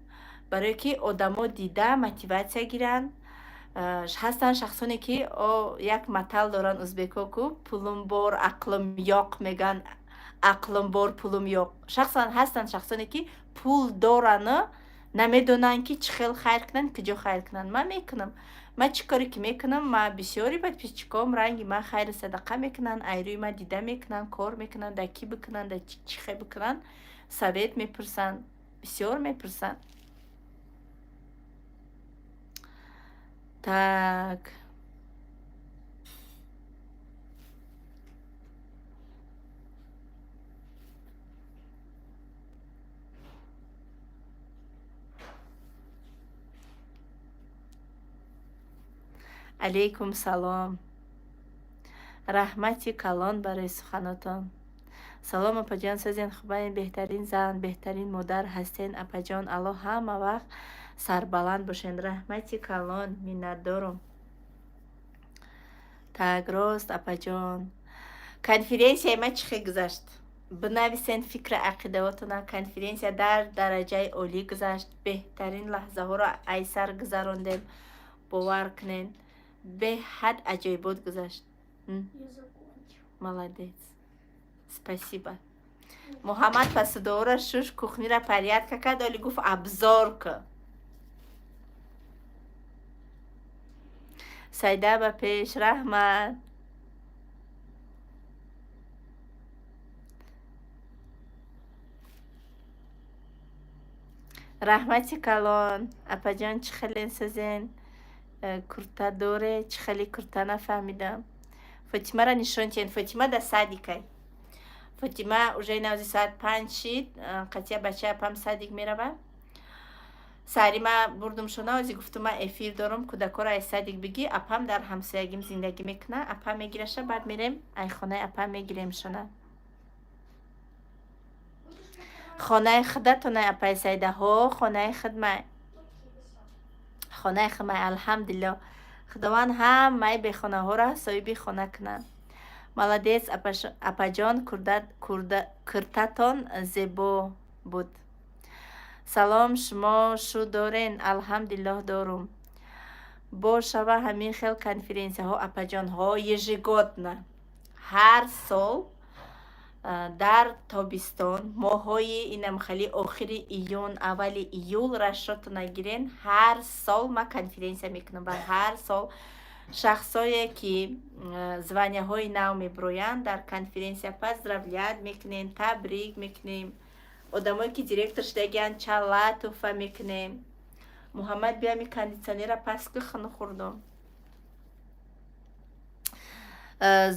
барое ки одамо дида мотиватсия гиранд. Ҳастанд шахсоне ки як матал доранд узбекҳо ку: «Пулум бор, ақлим ёқ», мегӯянд, «Ақлим бор, пулум ёқ». Шахсан ҳастанд шахсоне ки пул дорану намедонанд, ки чӣ хел хайр кунанд, куҷо хайр кунанд. Ман мекунам. Ман чӣ коре ки мекунам, ма бисёри подписчиком ранги ман хайру садақа мекунанд, айрӯи ман дида мекунанд, кор мекунанд, дар кӣ бикунанд, дар чӣ хел бикунанд, совет мепурсанд, бисёр мепурсанд. Так, алейкум салом, раҳмати калон барои суханотон. Салом, апаҷон, созен, хубайн? Беҳтарин зан, беҳтарин модар ҳастен, апаҷон. Аллоҳ ҳама вақт сарбаланд бошен. Раҳмати калон, миннатдорум. Так, рост, апаҷон. Конференсияи ма чӣ хел гузашт? Бинависен фикри ақидаотона. Конференсия дар дараҷаи олӣ гузашт. Беҳтарин лаҳзаҳоро айсар гузарондем, бовар кунед, беҳад аҷоибот гузашт. Молодец, спасибо. Муҳаммад посудаора шуш, кухнира порядка кард, оли гуфт: «Обзор ку». Сайда, ба пеш, раҳмат. Раҳмати калон, апаҷон. Чӣ хеле созен? Курта доре? Чӣ хеле курта, нафаҳмидам. Фотимаро нишон тиҳен. Фотима да садикай. Фотима уже навзи соат 5 шид, қатия бача апам садик мерава. Саҳари ма бурдум шона, ози гуфтум: «Ма эфир дорум, кӯдакҳоро ай садик бигӣ». Апам дар ҳамсоягим зиндагӣ мекуна, апам мегираша, баъд мерем ай хонаи апам мегирем шона. Хонаи худатонай, апай Сайдаҳо? Хонаи худмай, хонаи худмай, алҳамдулилло. Худованд ҳамаи бехонаҳоро соҳиби хона кунад. Молодец, апаҷон, куртатон зебо буд. Салом, шумо шу дорен? Алҳамдулиллоҳ, дорум. Бошава ҳамин хел конференсияҳо, апаҷонҳо? Ежегодно, ҳар сол дар тобистон, моҳҳои инамхали охири июн, аввали июл, расчётона гирен, ҳар сол ман конференсия мекунам ва ҳар сол шахсое ки званияҳои нав мебироянд, дар конференсия поздравлять мекунем, табрик мекунем. Одамое ки директор шудагианд, чала тӯҳфа мекунем. Муҳаммад, биами кондитсионера паст ки, хунук хӯрдум.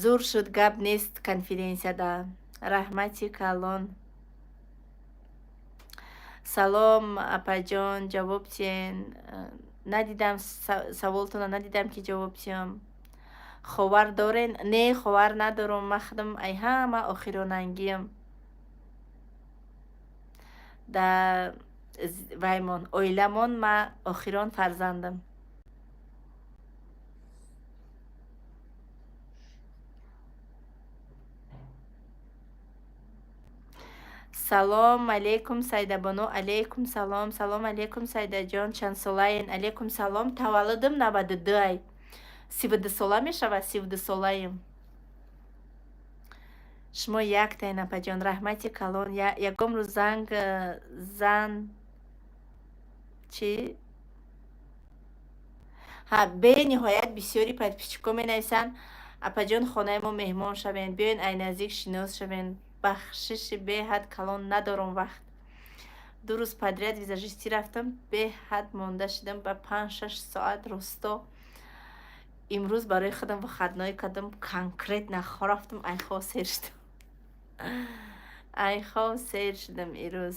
Зур шуд, гап нест конференсияда. Раҳмати калон. Салом, апаҷон, ҷавоб тиҳен. Надидам саволтонро, надидам ки ҷавоб тиҳам. Ховар дорен? Не, ховар надорум. Ман худам ай ҳама охиронангиям дар ваймон, оиламон ма охирон фарзандам. Салом алейкум, Сайдабону. Алейкум салом. Салом алейкум, Сайдаҷон, чандсолаен? Алейкум салом. Таваллудам 92-ай, 32 сола мешавад, 32 солаем. Шумо яктаен, апаҷон. Раҳмати калон. Ягон рӯз занг зан чӣ? Ҳа, бениҳоят бисёри подписчикҳо менависанд: «Апаҷон, хонаи мо меҳмон шавен, биёен, ай наздик шинос шавен». Бахшиши беҳад калон, надорам вақт. 2 рӯз подряд визажистӣ рафтам, беҳад монда шудам, ба 5-6 соат росто. Имрӯз барои худам выходной кардам, конкретно рафтам, айхоб сер шудам, айхоб сер шудам ирӯз.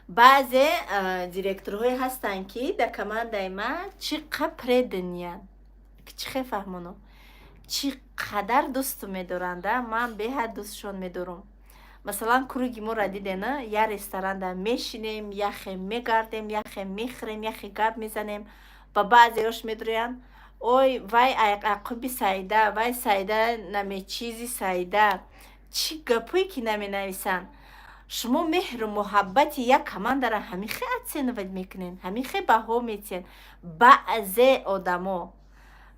Баъзе директорҳое ҳастанд, ки дар командаи ман чӣ қа преданный янд, чӣ хел фаҳмонам, чӣ қадар дӯсту медоранда. Ман беҳад дӯстшон медорам. Масалан, круги моро дидена, я ресторанда мешинем, яхе мегардем, яхе мехӯрем, яхе гап мезанем. Ба баъзеош медурӯянд: «Ой, вай ақиби Саида, вай Саида намечизи Саида». Чӣ гапое ки наменависанд! Шумо меҳру муҳаббати як командаро ҳамин хел оценивать мекунед, ҳамин хел баҳо метиҳед. Баъзе одамо,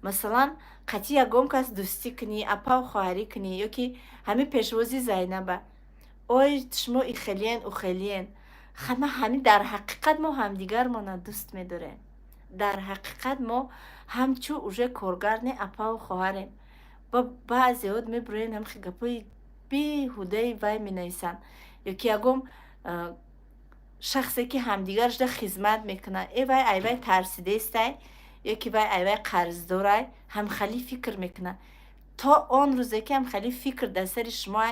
масалан, қатъи ягон кас дӯстӣ кунӣ, апау хоҳарӣ кунӣ, ё ки ҳамин пешвози Зайнаба: «Ой, шумо ихелиен, ухелиен». Ма ҳамин дар ҳақиқат мо ҳамдигармона дӯст медорем. Дар ҳақиқат мо ҳамчун уже коргар не, апау хоҳарем. Ба баъзеҳо мебуроен, ҳамхел гапҳои беҳудаи вай менависанд, ё ки ягон шахсе ки ҳамдигар шуда хизмат мекунад, э, вай айвай тарсидестай, ё ки вай айвай қарздорай, ҳамхали фикр мекунад. То он рӯзе ки ҳамхали фикр дар сари шумо,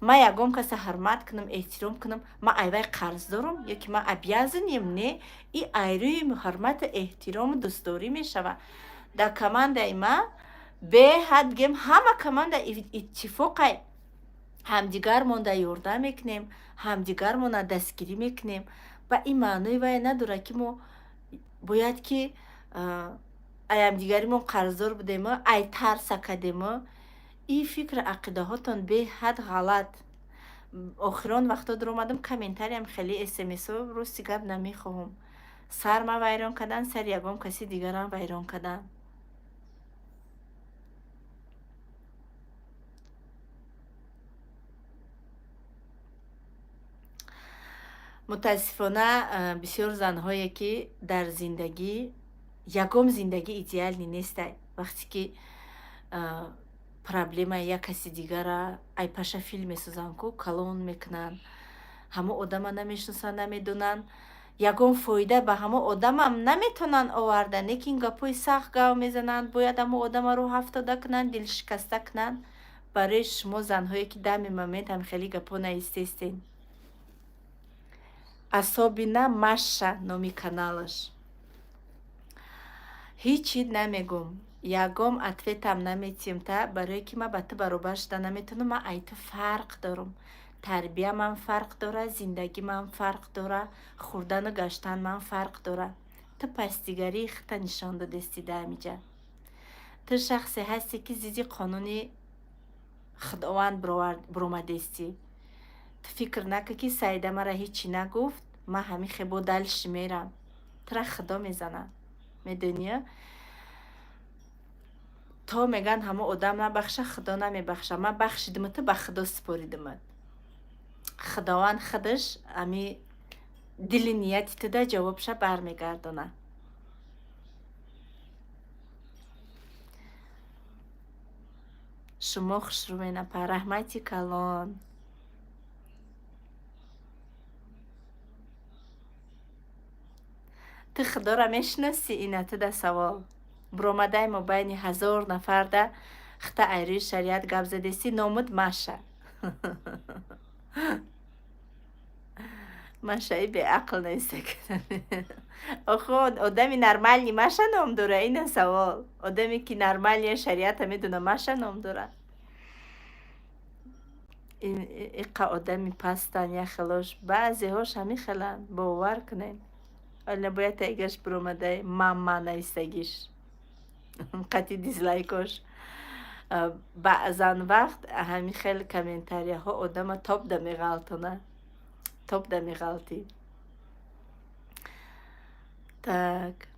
ман ягон каса ҳурмат кунам, эҳтиром кунам, ман айвай қарз дорам ё ки ман обязан ем? Не, и айрӯи ҳурмату эҳтирому дӯстдорӣ мешавад. Дар командаи ман беҳад гем, ҳама команда иттифоқай, ҳамдигармонда ёрдам мекунем, ҳамдигармона дастгирӣ мекунем. Ба ин маънои вай надорад, ки мо бояд ки ай ҳамдигаримон қарздор будему ай тарса кардему. Ин фикру ақидаҳотон беҳад ғалат. Охирон вақтҳо дуромадам, комментариям хеле, смсо, рости гап, намехоҳам. Сар ма вайрон кардан, сари ягон каси дигарам вайрон кардан. Мутаассифона, бисёр занҳое ки дар зиндагӣ, ягон зиндагӣ идеальный нестай, вақте ки проблемаи як каси дигара айпаша филм месозанд ку, калон мекунанд, ҳамо одама намешиносанд, намедонанд, ягон фоида ба ҳамо одамам наметавонанд оварда, лекин гапҳои сахт гав мезананд, бояд ҳамо одамаро ҳафтода кунанд, дилшикаста кунанд. Барои шумо занҳое ки дами момент ҳам хеле гапҳо наистестен, особенно Маша, номи каналаш, ҳичи намегум, ягон ответам наметиҳам та, барое ки ман ба ту баробар шуда наметавонам. Ман ай ту фарқ дорам, тарбиямам фарқ дора, зиндагимам фарқ дора, хӯрдану гаштанмам фарқ дора. Ту пастигарии худта нишон додести дар ҳамиҷа. Ту шахсе ҳасте, ки зидди қонуни Худованд буромадестӣ. Ту фикр накун, ки Саида мара ҳечи нагуфт, ман ҳамин хебо дальше мерам. Тура Худо мезанад, медониё? То мегӯянд, ҳамо одам набахша, Худо намебахша. Ман бахшидиму, ту ба Худо супоридимат. Худованд худаш ами дили нияти туда ҷавобша бармегардонад. Шумо хушрӯ менапа, раҳмати калон. Ту Худоро мешиносӣ? Ина туда савол. Буромадаи мобайни 1000 нафарда хита айрӯи шариат гап задестӣ, номуд Маша. Машаи беақл неста. Охо, одами нормальный Маша ном дора? Ина савол. Одаме ки нормальный шариата медона, Маша ном дора? Иқа одами пастан, яхелош, баъзеҳош ҳамин хеланд, бовар кунед. Вале бояд тайгаш буромадаи мама навистагиш қати дизлайкош. Баъзан вақт ҳамин хел комментарияҳо одама тоб да меғалтона, тоб да меғалтӣ. Так,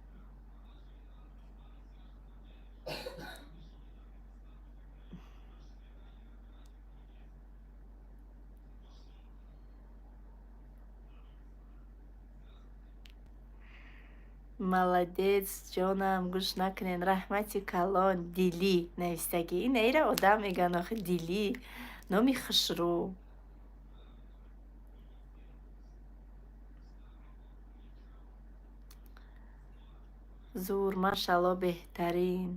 молодец, ҷонам, гӯш накунед, раҳмати калон. Дилӣ навистагӣ, ина ира одам мегӯянд охи, Дилӣ, номи хушрӯ. Зур, машалло, беҳтарин.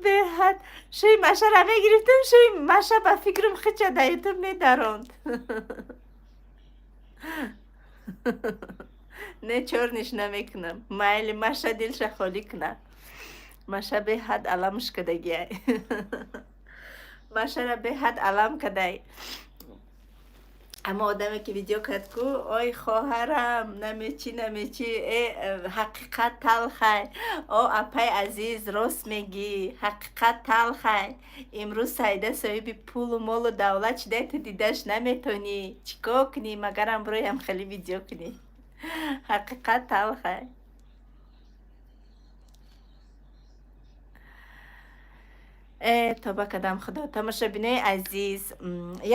Беҳад шӯи Машаро мегирифтам, шӯи Маша ба фикрам хича дар ютуб медаронд. Не, чорниш намекунам. Майли, Маша дилша холӣ кунад. Маша беҳад аламш кардагиай. Машара беҳад алам кадай. Аммо одаме ки видео кард ку, ой хоҳарам, намечи, намечи, э ҳақиқат талхай, о апай азиз, рост мегӣ, ҳақиқат талхай. Имрӯз Саида соҳиби пулу молу давлат шидай, ту дидаш наметонӣ. Чӣ кор кунӣ, магарам бироям хеле видео кунӣ. Ҳақиқат талхай. Э, тоба кардам, худо. Тамошобинои азиз,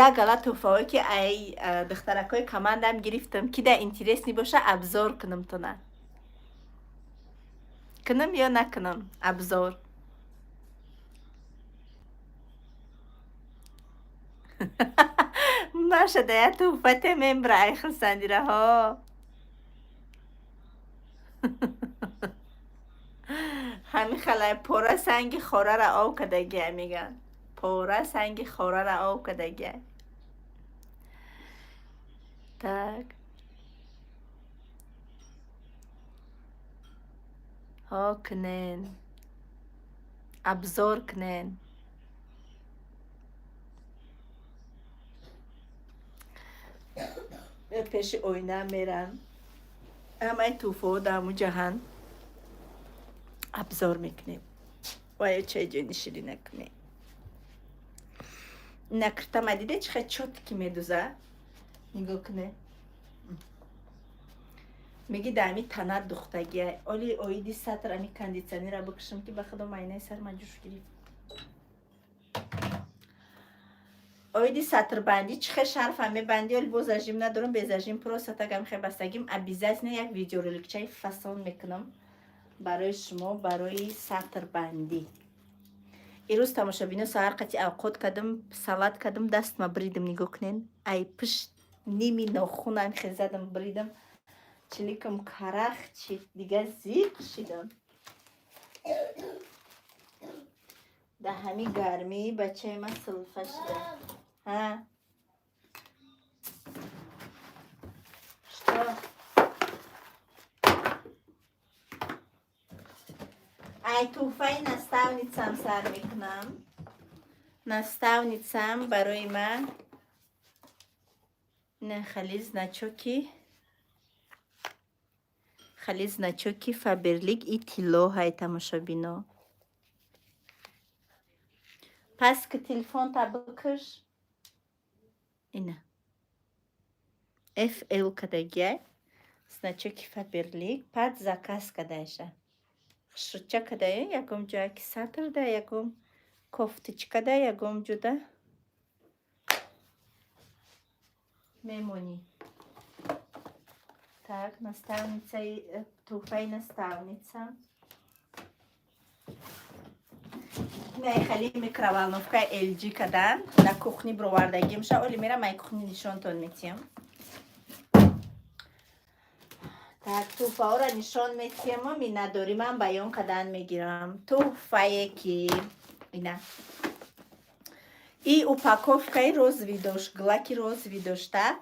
як гала тӯҳфаҳое ки ай духтаракҳои командам гирифтам, ки да интересный боша, обзор кунам тона. Кунам ё накунам обзор? Маша да я тӯҳфате мембра ай хурсандираҳо. Ҳамин халай пора санги хорара ов кардагиай мегӯянд. Пора санги хорара ов кардагиай. Так. Ҳо кунен. Обзор кунен. Пеши оина мерам. Ҳамаи тӯҳфаҳо дар ҳамун ҷаҳан. Обзор мекунем. Вая чай ҷони ширина кунем. Накртама диде чӣ хел чётко медуза? Нигоҳ куне. Меги дар ҳами танат духтагиай. Оли оиди сатр ами кондитсионера бикушам ки ба худо майнаи сар ма ҷӯш гирифт. Оиди сатрбандӣ чӣ хел шарфа мебандӣ, оли бо зажим надорам, бе зажим просто так ами хел бастагим. Обязательно як видеороликчаи фасон мекунам барои шумо барои сатрбандӣ. Ирӯз тамошобино саҳар қати авқот кардам, салат кардам, дастма бридам, нигоҳ кунен. Ай пушт ними нохунам хел задам, бридам. Чиликам карах чид, дига зиқ шидам. Дар ҳами гармӣ бачаи ман сулфа шида. Ҳа? Что? Ай тӯҳфаи наставницам сар мекунам. Наставницам барои ман ина хали значоки Фаберлик и тилло ҳай тамошобино. Пас ки телефонта бикаш. Ина. FL кадагиай. Значоки Фаберлик пад заказ кадайша. Хушрӯча кадая ягом ҷоя ки сатр да ягом кофточка да ягом ҷуда мемонӣ. Так, наставницаи тӯҳфаи наставница. Инай хали микроволновкаи LG кадан дар кухни бировардагимша. Оли мерам ай кухни нишонтон метиҳам. Так, тӯҳфаҳоро нишон метиҳаму миннатдорӣ ман баён кардан мегирам. Тӯҳфае ки ина. И упаковкаи розовый дошт, глаки розовый дошт, так?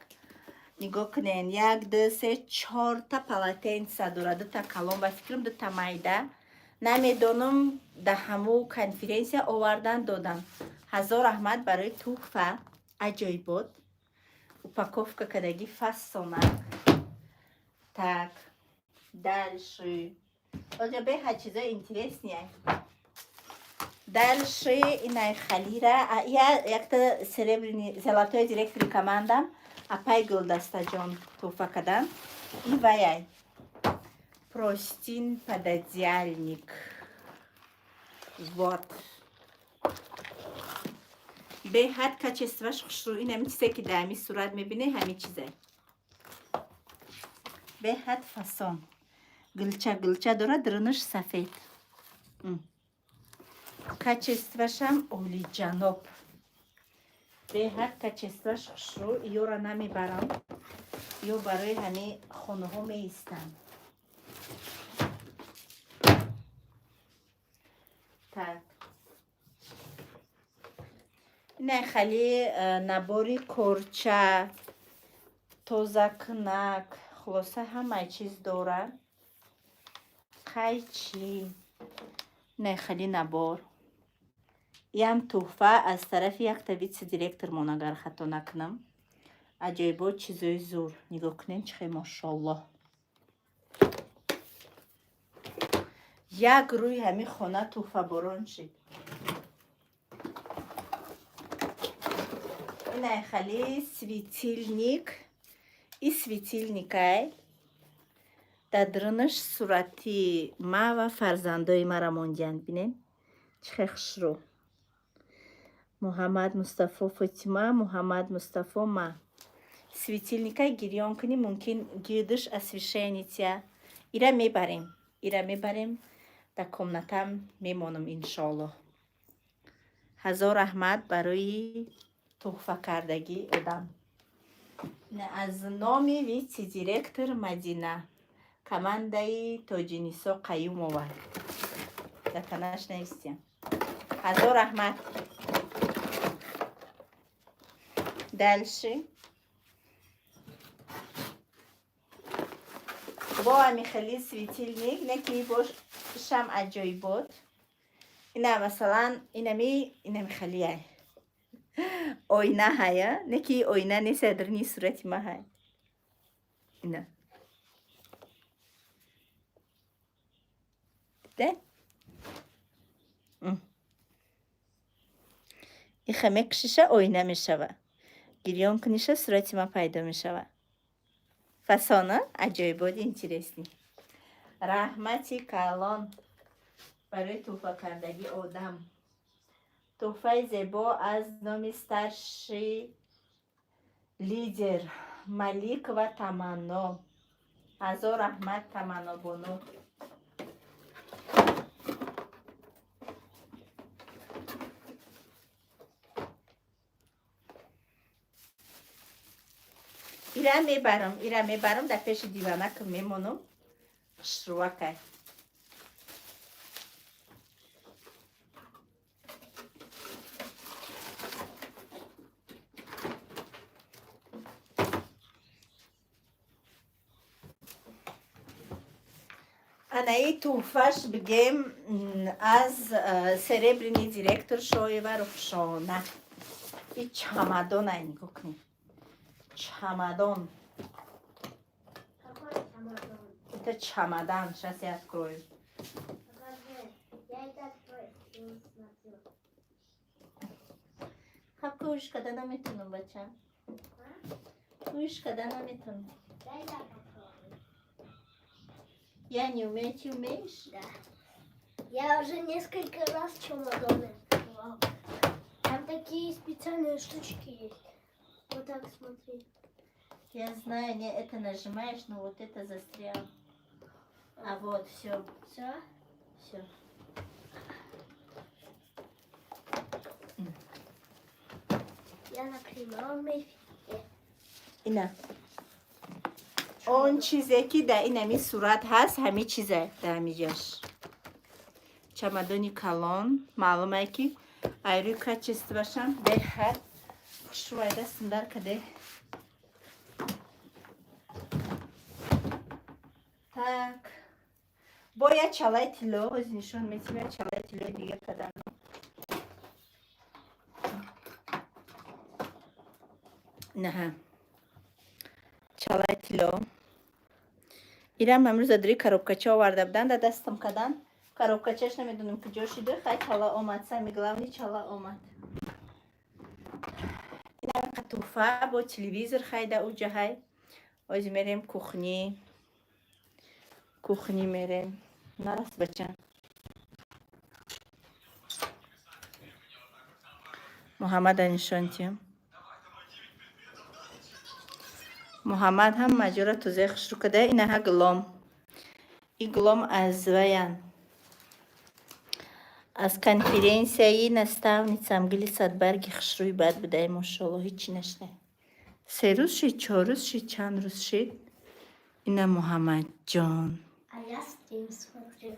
Нигоҳ кунен, як, ду, се, чорта полотенца дорад, дута калон, ба фикрам дута майда. Намедонам дар ҳамун конференсия овардан додам. Ҳазор раҳмат барои тӯҳфа, аҷоибот. Упаковка кардагӣ фасонак. Так, дальше. Оҷа беҳад чизои интересные. Дальше инай халира, я якта серебряный, золотой директори командам, апай Гулдастаҷон тӯҳфа кардан. И ваяй. Простынь пододеяльник. Вот. Беҳад качествоаш хушрӯ. Ин ҳамин чизе ки дар ҳамин сурат мебинед, ҳамин чизе. Беҳад фасон. Гулча гулча дорад, дурунаш сафед. Качествоашам олиҷаноб. Беҳад качествоаш хушрӯ. Ёра намебарам. Ё барои ҳамин хонаҳо меистам. Так. Ина хали набори корча, тозакунак, хулоса, ҳамаи чиз дора. Қайчи, ина хали набор. Иам тӯҳфа аз тарафи якта вице-директормон, агар хато накунам. Аҷоибот, чизои зур. Нигоҳ кунед, чӣ хел, мошоаллоҳ. Як рӯи ҳамин хона тӯҳфаборон шид. Инай хали светильник. И светильникай дар дарунаш сурати ма ва фарзандои мара мондиянд. Бинед, чӣ хел хушрӯ. Муҳаммад, Мустафо, Фотима, Муҳаммад, Мустафо, ма. Светильникай гирён кунӣ, мумкин гирдиш освещение. Ира мебарем, ира мебарем, дар комнатам мемонам, иншоаллоҳ. Ҳазор раҳмат барои тӯҳфакардагӣ одам. Аз номи вице-директор Мадина, командаи Тоҷинисо Қаюмова. Дар танаш навистиям. Ҳазор раҳмат. Дальше бо ами хели светильник, не ки бош шам аҷоибот. Ина, масалан, инами халияй оина ҳая, не ки оина нест, дарни сурати ма ҳай. Ина дида, иха мекушиша, оина мешава. Гирён куниша, сурати ма пайдо мешава. Фасона аҷоибоди, интересный. Раҳмати калон барои тӯҳфакардагӣ одам. Тӯҳфаи зебо аз номи старший лидер Малик ва Таманно. Ҳазор раҳмат, Таманнобону. Ира мебарам, ира мебарам, дар пеши диванакам мемонам. Хушрӯвакай. Анаи тӯҳфаш бигем аз серебряный директор Шоева Рухшона. И чамадон ай, нигоҳ кунед, чамадон. Какой чемодан? Это чемодан, сейчас я открою. Покажи. Я и так твой фильм смотрю. Хаб, кӯш када наметунам, бача. А? Кӯш када наметунам. Дай я попробую. Я не умею, ты умеешь? Да. Я уже несколько раз чемоданы открывал. Там такие специальные штучки есть. Вот так смотри. Я знаю, не это нажимаешь, но вот это застрял. А вот, все. Все? Все. Я на прямом эфире. Ина. Он чизе ки дар инами сурат ҳаст, ҳами чизе дар ҳамиҷаш. Чамадони калон, маълумае ки айрӯи качествоашам беҳад хушрӯай, дастам дар каде. Так. Бо як чалаи тилло, ҳозир нишон метим, як чалаи тиллои дига кадан. Наҳа. Чалаи тилло. Ирам амрӯз адри коробкача оварда будан, дар дастам кадан. Коробкачаш намедонам куҷо шида, хай, чала омад, самое главное, чала омад. Инам туҳфа бо телевизор хайда уҷа ҳай. Ҳозир мерем кухни. Кухни мерем. Нарас, бача. Муҳаммада нишон тиҳам. Муҳаммад ҳама ҷора тозаи хушрӯ када. Инаҳа гулом. И гулом аз ваян. Аз конференсияи наставницам, гили садбарги хушрӯи бад будай, мошоалло, ҳичи наштай. 3 рӯз шид, 4 рӯз шид, чанд рӯз шид. Ина Муҳаммадҷон. А я стрим смотрю.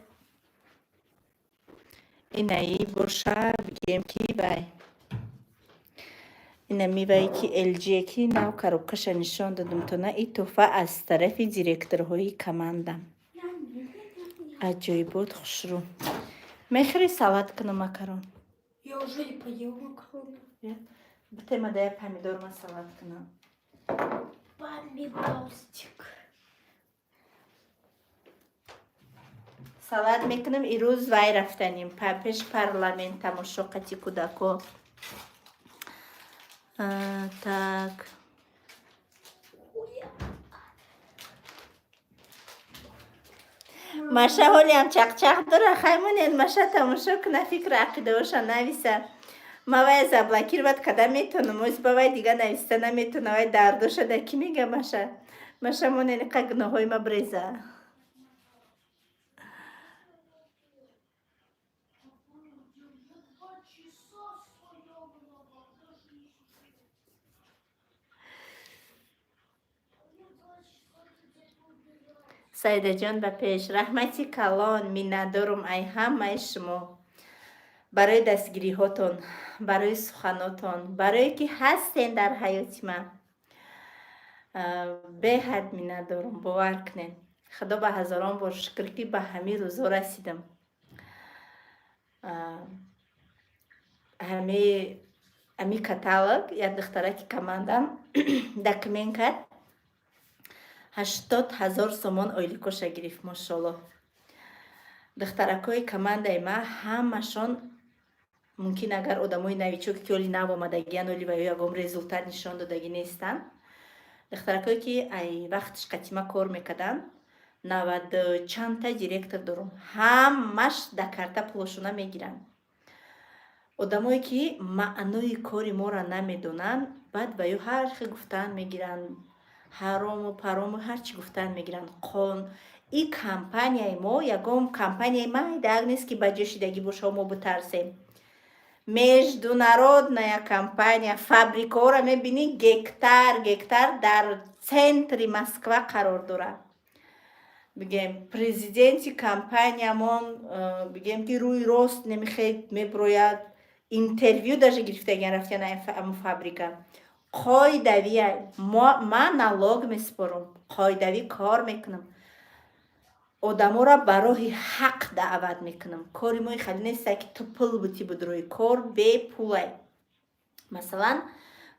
Инаи боша, бигем ки вай. Ина мивае ки LG ки нав коробкаша нишон додам тона, и тӯҳфа аз тарафи директорҳои команда. Аҷоибот, хушрӯ. Мехӯри, салат кунам макарон? Я уже и поел макароны. Битема да я помидор ма салат кунам. Помидорчик. Салат мекунам. Ирӯз вай рафтанем пеш парламент, тамошо қати кӯдако. Так. Маша ҳолиам чақчақ дора, хай монед, Маша тамошо куна, фикру ақидаоша нависа. Ма вай заблокировать када метонам, оз ба вай дига нависта наметона, вай дардоша да ки мега Маша. Маша, монед, иқа гуноҳои ма бреза. Я 2 часа стояла на багажнике. Я 2 часа где-то убирала. Саидаҷон, ба пеш, раҳмати калон, миннатдорум ай ҳамаи шумо барои дастгириҳотон, барои суханотон, барое ки ҳастен дар ҳаёти ман. Беҳад миннатдорум, бовар кунед. Худо ба ҳазорон бор шукр, ки ба ҳамин рӯзо расидам. Ҳами каталог як духтараки командам документ кард, 80 000 сомон ойликоша гирифт, мошолло. Духтаракҳои командаи ма ҳамашон, мумкин, агар одамои новичок, ки оли нав омадагиян, оли ва ё ягон результат нишон додагӣ нестанд, духтаракҳое ки ай вақтиш қатима кор мекарданд, наваду чандта директор дорум, ҳамаш да карта пулошона мегиранд. Одамое ки маънои кори моро намедонанд, баъд ба ё ҳар хел гуфтан мегиранд, ҳарому парому ҳар чӣ гуфтан мегиранд. Қон и компанияи мо ягон компанияи майдаак нест, ки ба ҷо шидагӣ боша, мо битарсем. Международная компания, фабрикаҳоро мебинӣ, гектар гектар дар центри Москва қарор дорад. Бигем, президенти компаниямон, бигем, ки рӯи рост намехед меброяд, интервю даже гирифтагиан, рафтиан аму фабрика. Қоидавия, ман налог месупорам, қоидавӣ кор мекунам, одаморо ба роҳи ҳақ даъват мекунам. Кори мои хеле неста, ки ту пул бутӣ будрои, кор бепулай. Масалан,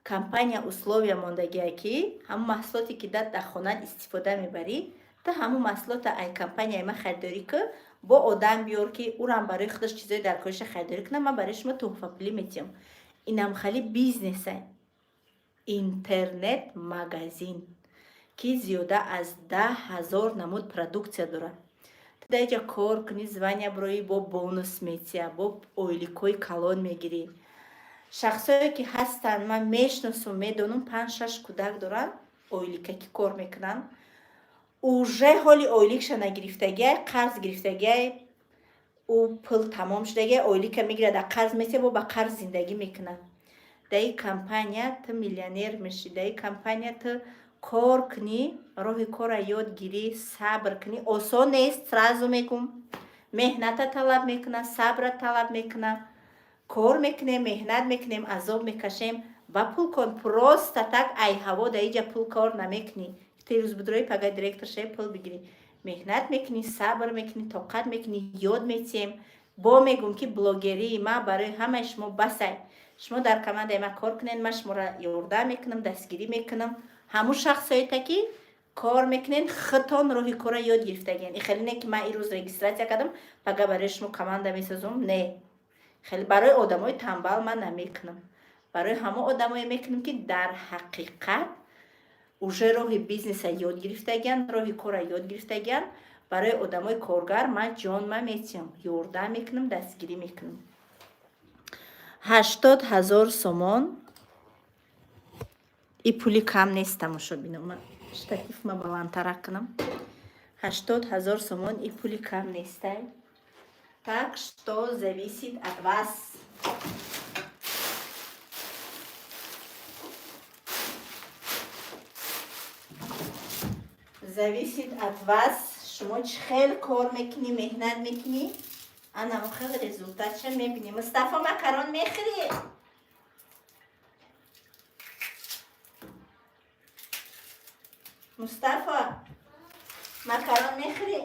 компания условия мондагия, ки ҳамун маҳсулоте ки дар хонат истифода мебарӣ, ту ҳамун маҳсулота ай компанияи ман харидорӣ кӣ, бо одам биёр, ки урам барои худаш чизои дар кориша харидорӣ кунам, ман барои шумо тӯҳфапулӣ метиҳам. Инам хали бизнесай, интернет магазин, ки зиёда аз 10 000 намуд продукция дорад. Ту дар иҷа кор кунӣ, звания броӣ, бо бонус метия, бо ойликҳои калон мегирӣ. Шахсое ки ҳастанд, ман мешиносум, медонам, панҷ шаш кӯдак доранд, ойликаки кор мекунанд, уже ҳоли ойликша нагирифтагиай, қарз гирифтагиай, ӯ пул тамом шудагиай, ойлика мегирад, дар қарз метия, бо ба қарз зиндагӣ мекунад. Дар ин компания ту миллионер мешӣ. Дар ин компания ту кор кунӣ, роҳи корра ёд гирӣ, сабр кунӣ. Осон нест, сразу мегум, меҳната талаб мекунад, сабра талаб мекунад. Кор мекунем, меҳнат мекунем, азоб мекашем ба пул кор. Просто так ай ҳаво дар иҷа пул кор намекунӣ. Ту рӯз будрои, пага директор шавӣ, пул бигирӣ. Меҳнат мекунӣ, сабр мекунӣ, тоқат мекунӣ, ёд метиҳем. Бо мегум, ки блогерии ман барои ҳамаи шумо басай. Шумо дар командаи ман кор кунед, ман шуморо ёрдам мекунам, дастгирӣ мекунам. Ҳамун шахсҳоета ки кор мекунед, худтон роҳи корро ёд гирифтагиен. И хеле не, ки ман ирӯз регистрация кардам, пага барои шумо команда месозум. Не, хеле барои одамои тамбал ман намекунам, барои ҳамон одамое мекунам, ки дар ҳақиқат уже роҳи бизнеса ёд гирифтагиан, роҳи корра ёд гирифтагиан. Барои одамои коргар ман ҷонма метиҳам, ёрдам мекунам, дастгирӣ мекунам. 80 000 сомон и пули кам нест, тамошобино. Ман штативма баландтарак кунам. 80 000 сомон и пули кам нестай. Так что зависит от вас. Зависит от вас, шумо чӣ хел кор мекунӣ, меҳнат мекунӣ, анамо хел результатша мебинӣ. Мустафо, макарон мехӯрӣ? Мустафо, макарон мехӯрӣ?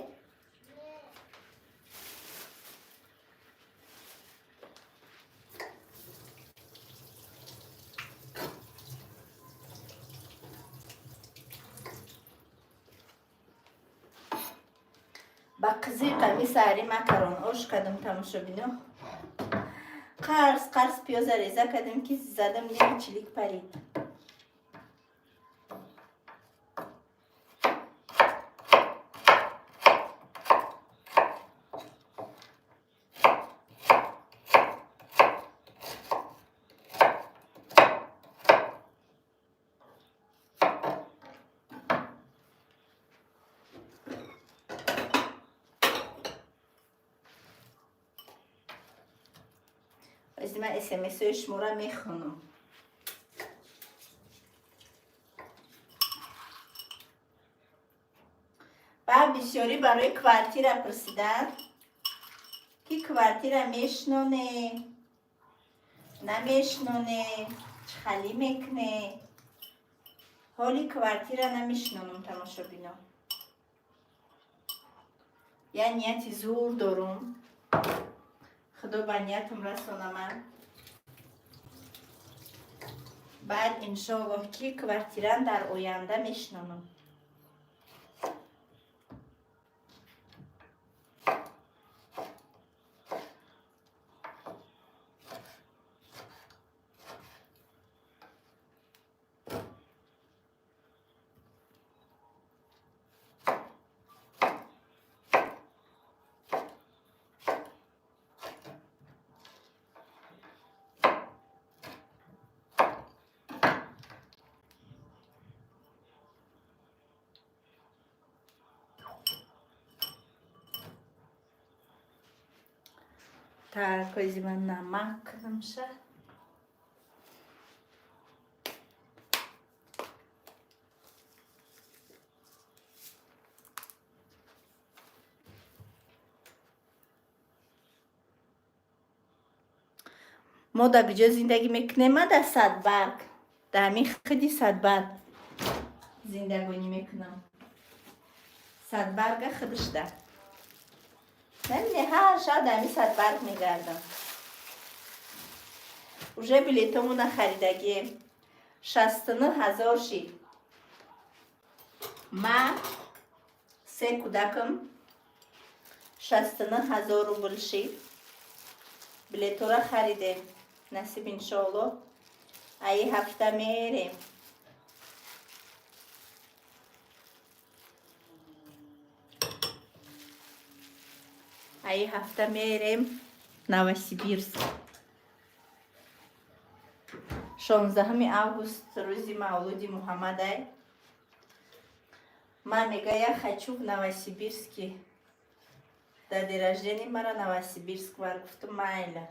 Ба қизи қами саҳарӣ макарон ош кардам, тамошобино. Қарс қарс пиёза реза кардем, ки задам, ними чилик парид. Аз ман смсҳои шуморо мехонам. Баъд бисёрӣ барои квартира пурсиданд, ки квартира мешноне, намешноне, чӣ халӣ мекуне. Ҳоли квартира намешнонам, тамошобино. Я нияти зур дорум, худо ба ниятам расонамад. Баъд, иншоаллоҳ, ки квартиран дар оянда мешнонам. Так, ози ман намак кардамша. Мо дар куҷо зиндагӣ мекунем? Ма дар Садбарг, дар ҳамин худи Садбарг зиндагонӣ мекунам. Садбарга худашда. Намине, ҳар шаб дар ҳамин Садбарг мегардам. Уже билетомона харидагием, 69 000 шид. Ма, се кӯдакам, 69 000 рубл шид. Билетора харидем. Насиб, иншоалло, аи ҳафта мерем. Аи ҳафта мерем Новосибирск. 16 август рӯзи мавлуди Муҳаммадай. Ман мега: «Я хочу в Новосибирске, дар день рождения мара Новосибирск бар». Гуфтум: «Майла».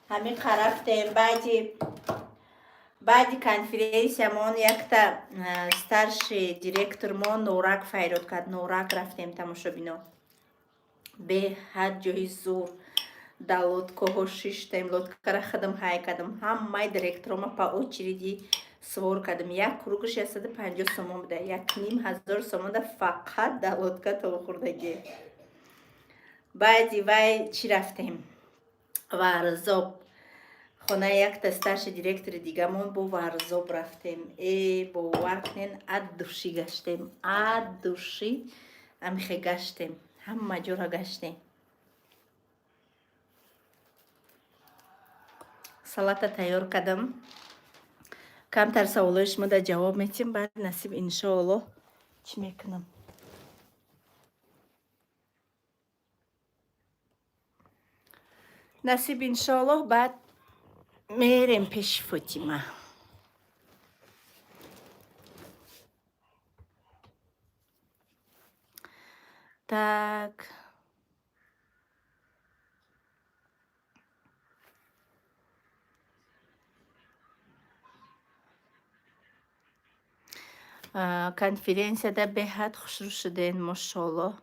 Ҳамин рафтем. Баъди конференсиямон якта старший директормон Норак файрод кард. Норак рафтем, тамошобино. Беҳад ҷои зур. Дар лодкаҳо шиштем, лодкара худам ҳай кардам. Ҳамаи директорома по очереди свор кардам. Як кругаш 150 сомон буда, 1500 сомон да фақат дар лодка то хӯрдагӣ. Баъди вай чӣ рафтем? Варзоб, хонаи якта старший директори дигамон. Бо Варзоб рафтем. Э, бовар кунен, от души гаштем, от души амихе гаштем, ҳама ҷора гаштем. Салата тайёр кардам. Камтар саволои шумо дар ҷавоб метиҳем, баъд, насиб, иншоаллоҳ, чӣ мекунам. Насиб, иншоаллоҳ, баъд мерем пеши Фотима. Так, конференсияда беҳад хушрӯ шуден, мошоаллоҳ,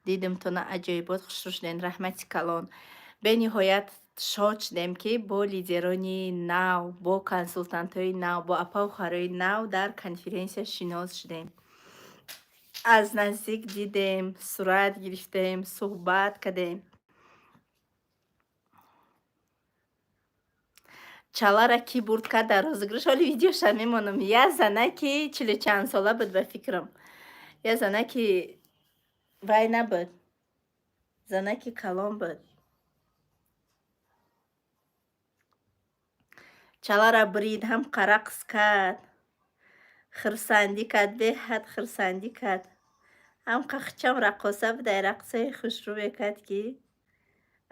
дидимтона, аҷоибот хушрӯ шуден. Раҳмати калон, бениҳоят. Шод шудем, ки бо лидерони нав, бо консултантҳои нав, бо апаву хоҳарои нав дар конференсия шинос шудем. Аз наздик дидем, сурат гирифтем, суҳбат кардем. Чалара кӣ бурд кард дар розыгрыш? Ҳоли видеоша мемонам. Як занаки 40 чанд сола буд, ба фикрам. Як занаки вай набуд. Занаки калон буд. Чалара бурид, ҳам рақс кард. Хурсандӣ кард, беҳад хурсандӣ кард. Ҳам қахчам раққоса буд, ай рақсҳои хушрӯ мекард, ки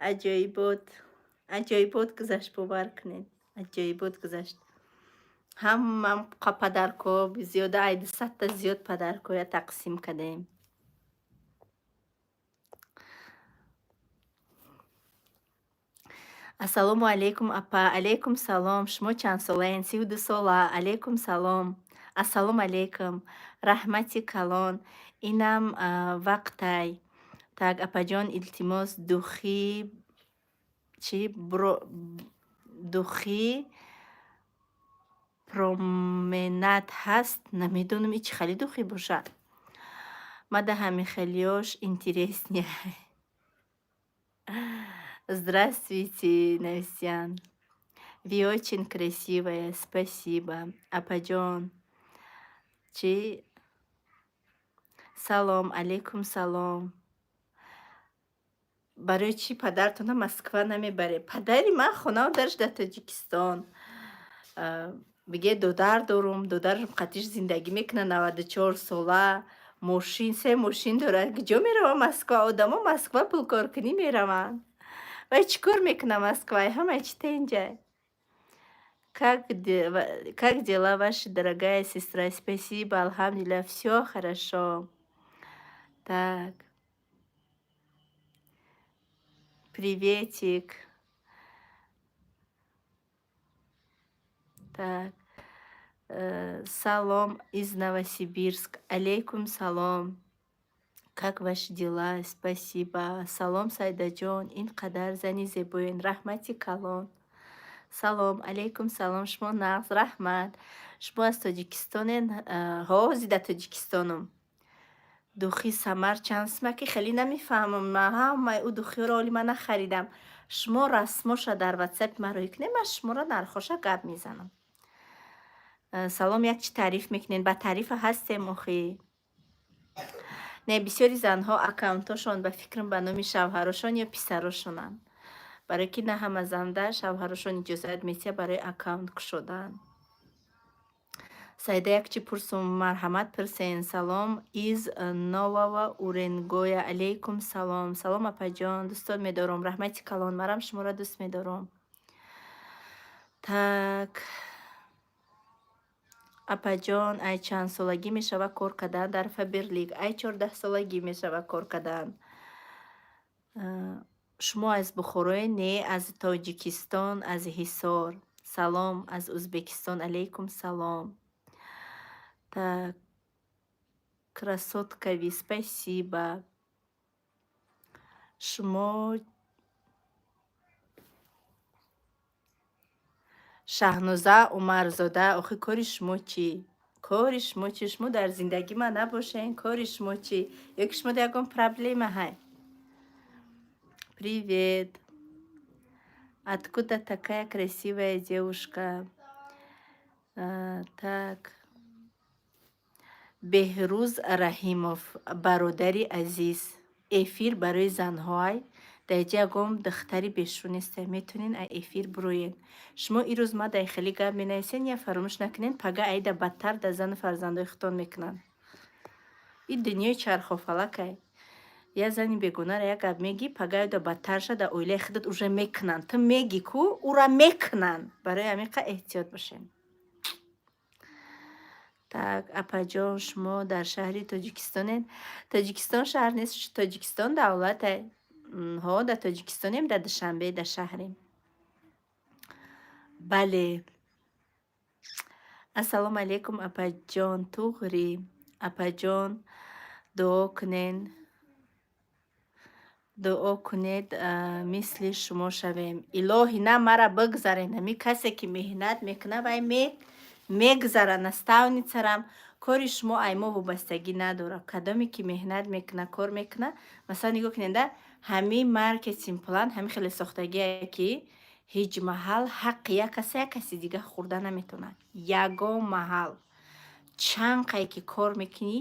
аҷоибот. Аҷоибот гузашт, бовар кунед. Аҷоибот гузашт. Ҳамам подаркҳо, зиёда ай 200-та зиёд подаркҳоя тақсим кардем. Ассалому алайкум, апа. Алайкум салом. Шумо чандсолаед? 32 сола. Алайкум салом. Ассалому алайкум. Раҳмати калон. Инам вақтай. Так, апаҷон, илтимос, духи чӣ духи Променад ҳаст? Намедонам, и чӣ хеле духи бошад. Мада ҳамихелиёш интереснее. Здравствуйте, Нависян. Вы очень красивая, спасибо. Апаҷон. Чӣ? Салом, алайкум салом. Барои чӣ падаратонро Москва намебаред? Падари ман хонаву дарш дар Тоҷикистон. Бигӯед, додар дорум, додарам қатиш зиндагӣ мекунад, 94 сола, мошин, се мошин дорад. Куҷо меравам Москва? Одамо Москва пулкоркунӣ мераванд. Вай чӣ кор мекунад Москва? Ҳамаи чӣ тенҷай. Как дела ваши, дорогая сестра? Спасибо, алҳамдулиллах, всё хорошо. Так. Приветик. Так. Салом из Новосибирск. Алейкум салом. Как ваши дела? Спасибо. Салом, Сайдаҷон. Ин қадар зани зебоен. Раҳмати калон. Салом, алейкум салом. Шумо нағз, раҳмат. Шумо аз Тоҷикистонен? Ҳози дар Тоҷикистонум. Духи Самар чанд сум? Ки хеле намефаҳмам. Ман ҳамаи ӯ духиҳоро ҳоли ман нахаридам. Шумо расмоша дар ватсапи ман роҳӣ кунед, ман шуморо нархоша гап мезанам. Салом, як чӣ таъриф мекунед? Ба таърифа ҳастем охӣ. Не, бисёри занҳо аккаунтҳошон, ба фикрам, ба номи шавҳарошон ё писарошонанд. Барое ки на ҳама занда шавҳарошон иҷозат медиҳад барои аккаунт кушодан. Саида, як чӣ пурсум? Марҳамат, пурсен. Салом из Нового Уренгоя. Алейкум салом. Салом, апаҷон, дӯстон медорам. Раҳмати калон, марам шуморо дӯст медорам. Так. Апаҷон, ай чанд солагӣ мешавад кор кардан дар Фаберлик? Ай 14 солагӣ мешавад кор кардан. Шумо аз Бухороед? Не, аз Тоҷикистон, аз Ҳисор. Салом аз Ӯзбекистон. Алейкум салом. Так. Красотка вы, спасибо. Шумо Шаҳноза Умарзода, охи кори шумо чӣ? Кори шумо чӣ? Шумо дар зиндагӣ ман набошен, кори шумо чӣ? Ё ки шумо ягон проблема ҳай? Привет. Откуда такая красивая девушка? Так. Беҳрӯз Раҳимов, бародари азиз, эфир барои занҳоай. Дар инҷа ягон духтари бешӯ нестай. Метавонед ай эфир бироед. Шумо ирӯз ма дар хеле гап менависен, я фаромӯш накунед, пага айда бадтар дар зану фарзандои худтон мекунанд. Ин дунёи чархофалакай. Як зани бегонаро як гап мегӣ, пага айда бадтар шад, дар оилаи худат уже мекунанд. Ту мегӣ ку, ура мекунанд. Барои ҳамин қа эҳтиёт бошед. Так, апаҷон, шумо дар шаҳри Тоҷикистонед? Тоҷикистон шаҳр нест, Тоҷикистон давлате. Ҳо, дар Тоҷикистонем, дар Душанбе, дар шаҳрем. Бале. Ассалому алайкум, апаҷон, туғрӣ. Апаҷон, дуо кунен. Дуо кунед, мисли шумо шавем. Илоҳӣ, на мара бигзарен. Ҳами касе ки меҳнат мекуна, вай мегзара. Наставницарам, кори шумо ай мо вобастагӣ надорад. Кадоме ки меҳнат мекуна, кор мекуна. Масалан, нигоҳ кунед, ҳами маркетинг план ҳами хеле сохтагие, ки ҳеҷ маҳал ҳаққи як каса як каси дига хӯрда наметавонад. Ягон маҳал чанд қай ки кор мекунӣ,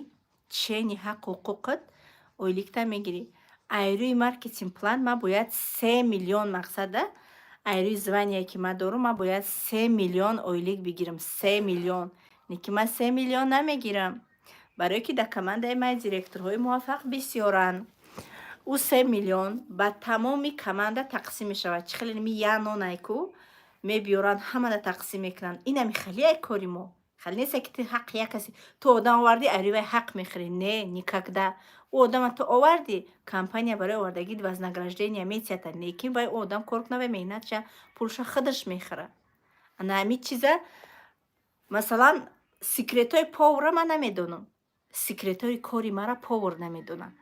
чени ҳаққу ҳуқуқат ойликта мегирӣ. Ай рӯи маркетинг план ман бояд 3 миллион, мақсада, ай рӯи звание ки ман дорам, ман бояд 3 миллион ойлик бигирам. 3 миллион. Не ки ман 3 миллион намегирам, барое ки дар командаи ман директорҳои муваффақ бисёранд. Ӯ 3 миллион ба тамоми команда тақсим мешавад. Чӣ хеле ми я нонай ку мебиёранд, ҳамада тақсим мекунанд. Инами хеле ай кори мо. Хеле нест, ки ту ҳаққи як каси, ту одам овардӣ, ай рӯи вай ҳақ мехӯрӣ. Не, никогда. Ӯ одама ту овардӣ, компания барои овардагит вознаграждение метиҳад, лекин вай ӯ одам кор куна, вай меҳнатша, пулша худаш мехӯрад. Ана ҳамин чиза, масалан, секретҳои повара ман намедонам. Секретҳои кори мара повар намедонад.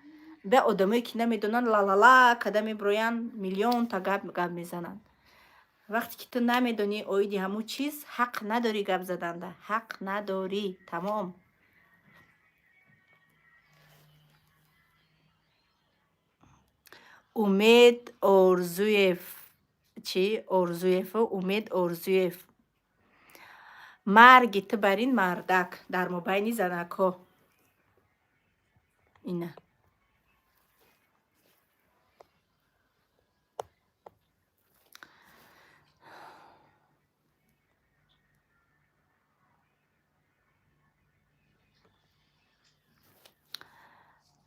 Ба одамое ки намедонанд, лалала када мебироянд, миллионта гап гап мезананд. Вақте ки ту намедонӣ оиди ҳамун чиз, ҳақ надорӣ гап заданда, ҳақ надорӣ, тамом. Умед Орзуев, чӣ Орзуев? Умед Орзуев, марги ту бар ин мардак дар мобайни занакҳо ина.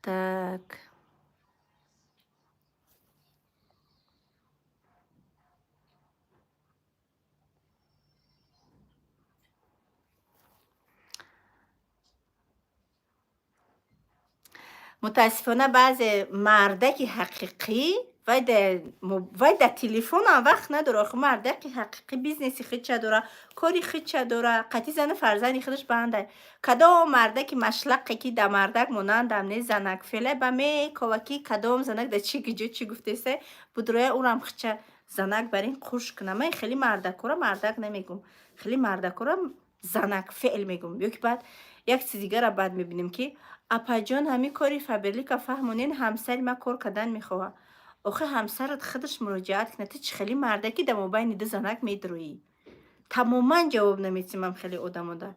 Так, мутаассифона, баъзе мардаки ҳақиқӣ вай дар телефонам вақт надора. Охи, мардаки ҳақиқӣ бизнеси худша дора, кори худша дора, қатъи зану фарзанди худаш банда. Кадом мардаки машлақе ки да мардак монандам не, занак фелай ба мекова, ки кадом занак да чӣ гиҷо чӣ гуфтеса, будроя урам худша занак бар ин қуш кунам. Ман хеле мардакора мардак намегум, хеле мардакора занак феъл мегум. Ё ки баъд як чизи дигара баъд мебинем, ки апаҷон, ҳамин кори Фаберлика фаҳмонен, ҳамсари ман кор кардан мехоҳад. Охи, ҳамсарат худаш муроҷиат кунад. Ту чӣ хеле мардаки дар мобайни ду занак медроӣ? Тамоман ҷавоб наметимам. Хеле одамода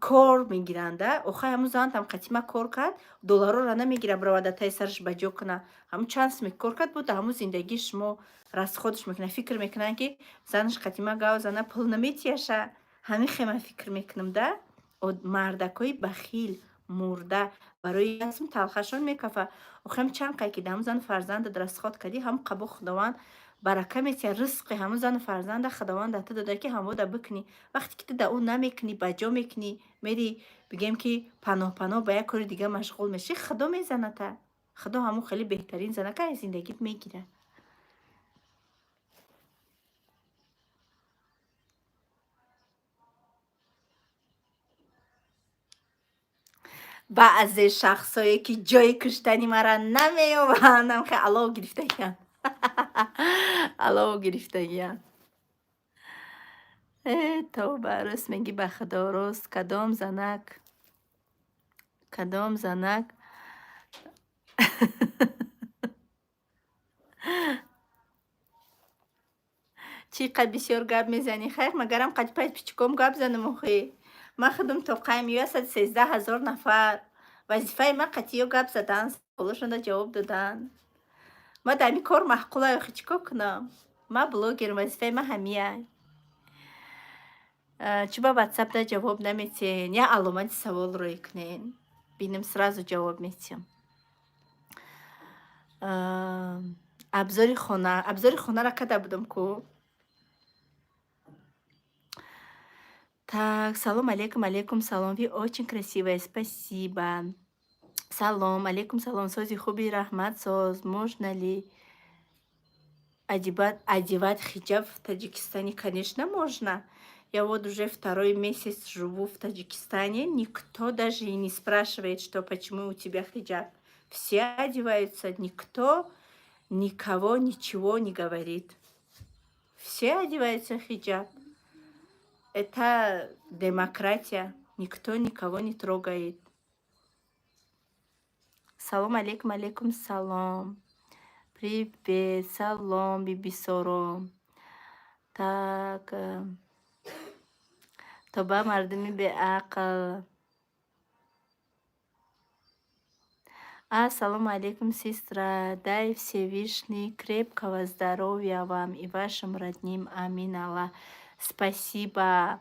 кор мегиранда. Охай, ҳамун занатам қатима кор кард, долларора намегира, биравада таи сараш ба ҷо куна. Ҳамун чанд суме кор кард, буда ҳамун зиндагии шумо расходш мекунад. Фикр мекунанд, ки занаш қатима гав зана, пул наметияша. Ҳамин хема фикр мекунам да. Мардакҳои бахил мурда барои ясм талхашон мекафа. Охирам, чанд қай ки ҳамун зану фарзандат расход кардӣ, ҳамун қабо Худованд барака метиҳад. Ризқи ҳамун зану фарзанда Худованд дар ту дода, ки ҳамода бикунӣ. Вақте ки ту да ӯ намекунӣ, ба ҷо мекунӣ, мери, бигем ки, паноҳ паноҳ ба як кори дига машғул мешӣ, Худо мезаната. Худо ҳамун хеле беҳтарин занака аз зиндагит мегирад. Баъзе шахсое ки ҷои куштани мара намеёбанд, хе алов гирифтагиянд, алов гирифтагиянд. Э, тавба, рост мегӣ, ба Худо, рост. Кадом занак, кадом занак чӣ қад бисёр гап мезанӣ? Хайр, магарам қади пай пичком гап занам? Охи, ман худам тоқаем, ё 113 000 нафар. Вазифаи ман қатъиё гап задан, саволошонда ҷавоб додан. Ман дар ҳамин кор маҳқулай. Охи, чӣ кор кунам? Ман блогерам, вазифаи ман ҳамияй. Чӣ ба ватсапда ҷавоб наметиҳен? Я аломати савол рӯй кунен, бинем, сразу ҷавоб метиҳам. Абзори хона, абзори хонаро када будам ку. Так, салом алейкум, алейкум салом. Вы очень красивая, спасибо. Салом, алейкум салом. Сози хуби, раҳмат, соз. Можно ли одевать хиджаб в Таджикистане? Конечно, можно. Я вот уже второй месяц живу в Таджикистане. Никто даже и не спрашивает, что почему у тебя хиджаб. Все одеваются, никто Никого ничего не говорит. Все одеваются хиджаб. Это демократия. Никто никого не трогает. Салом алейкум, алейкум салом. Привет, салом, Бибисоро. Так, тоба мардуми беақл. Ассалому алейкум, сестра. Дай Всевышний крепкого здоровья вам и вашим родным. Амин, Аллах. Спасибо,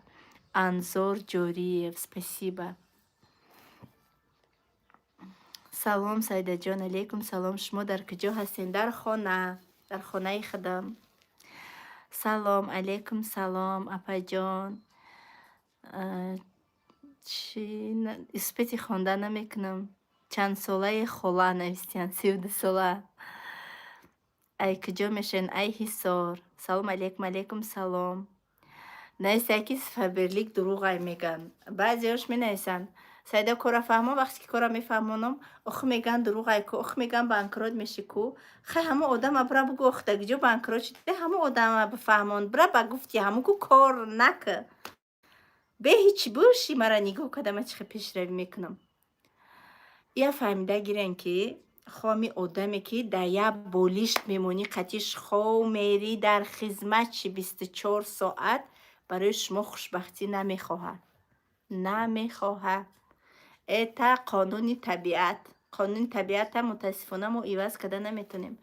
Анзор Ҷориев. Спасибо. Салом, Сайдаҷон, алейкум салом. Шумо дар куҷо ҳастед? Дар хона, дар хонаи худам. Салом, алейкум салом, апаҷон. Чӣ успети хонда намекунам. Чандсолаи хола навистиянд? 32 сола. Ай куҷо мешавед? Ай Ҳисор. Салом алейкум, алейкум салом. Нависияд, ки Фаберлик дурӯғай мегӯянд. Баъзеҳош менависанд: «Сайда, кора фаҳмон». Вақте ки кора мефаҳмонам, охи мегӯянд, дурӯғай ку, охи мегӯянд, банкрот мешӣ ку. Хай, ҳамон одама бира бугӯ, ох, дар куҷо банкрот шуди, ҳамон одама бифаҳмон, бира ба гуфти ҳамон ку кор нака. Бе ҳичи боши, мара нигоҳ карда, ман чӣ хел пешравӣ мекунам. Ия фаҳмида гирен, ки хоми одаме, ки дар як болишт мемонӣ, қатиш хов мерӣ, дар хизмат чи 24 соат, барои шумо хушбахтӣ намехоҳад, намехоҳад. Это қонуни табиат. Қонуни табиата, мутаассифона, мо иваз карда наметонем.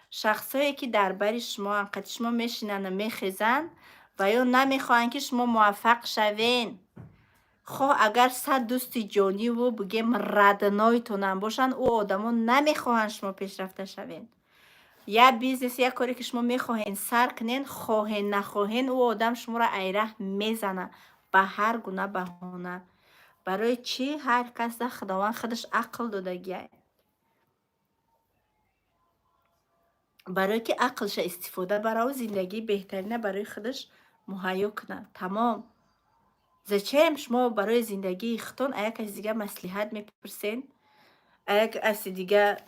Шахсое, ки дар бари шумоанд, қати шумо мешинанду мехезанд ва ё намехоҳанд, ки шумо муваффақ шавен, хоҳ агар 100 дӯсти ҷониву, бигем, родной тонам бошанд, ӯ одамо намехоҳанд шумо пешрафта шавен. Як бизнес, як коре, ки шумо мехоҳен сар кунен, хоҳен нахоҳен, ӯ одам шуморо айраҳ мезана ба ҳар гуна баҳона. Барои чӣ? Ҳар каса Худованд худаш ақл додагиай, барое ки ақлша истифода бараву зиндагии беҳтарина барои худаш муҳайё кунад. Тамом. Зачем шумо барои зиндагии худтон а як каси дига маслиҳат мепурсен, а як каси дига: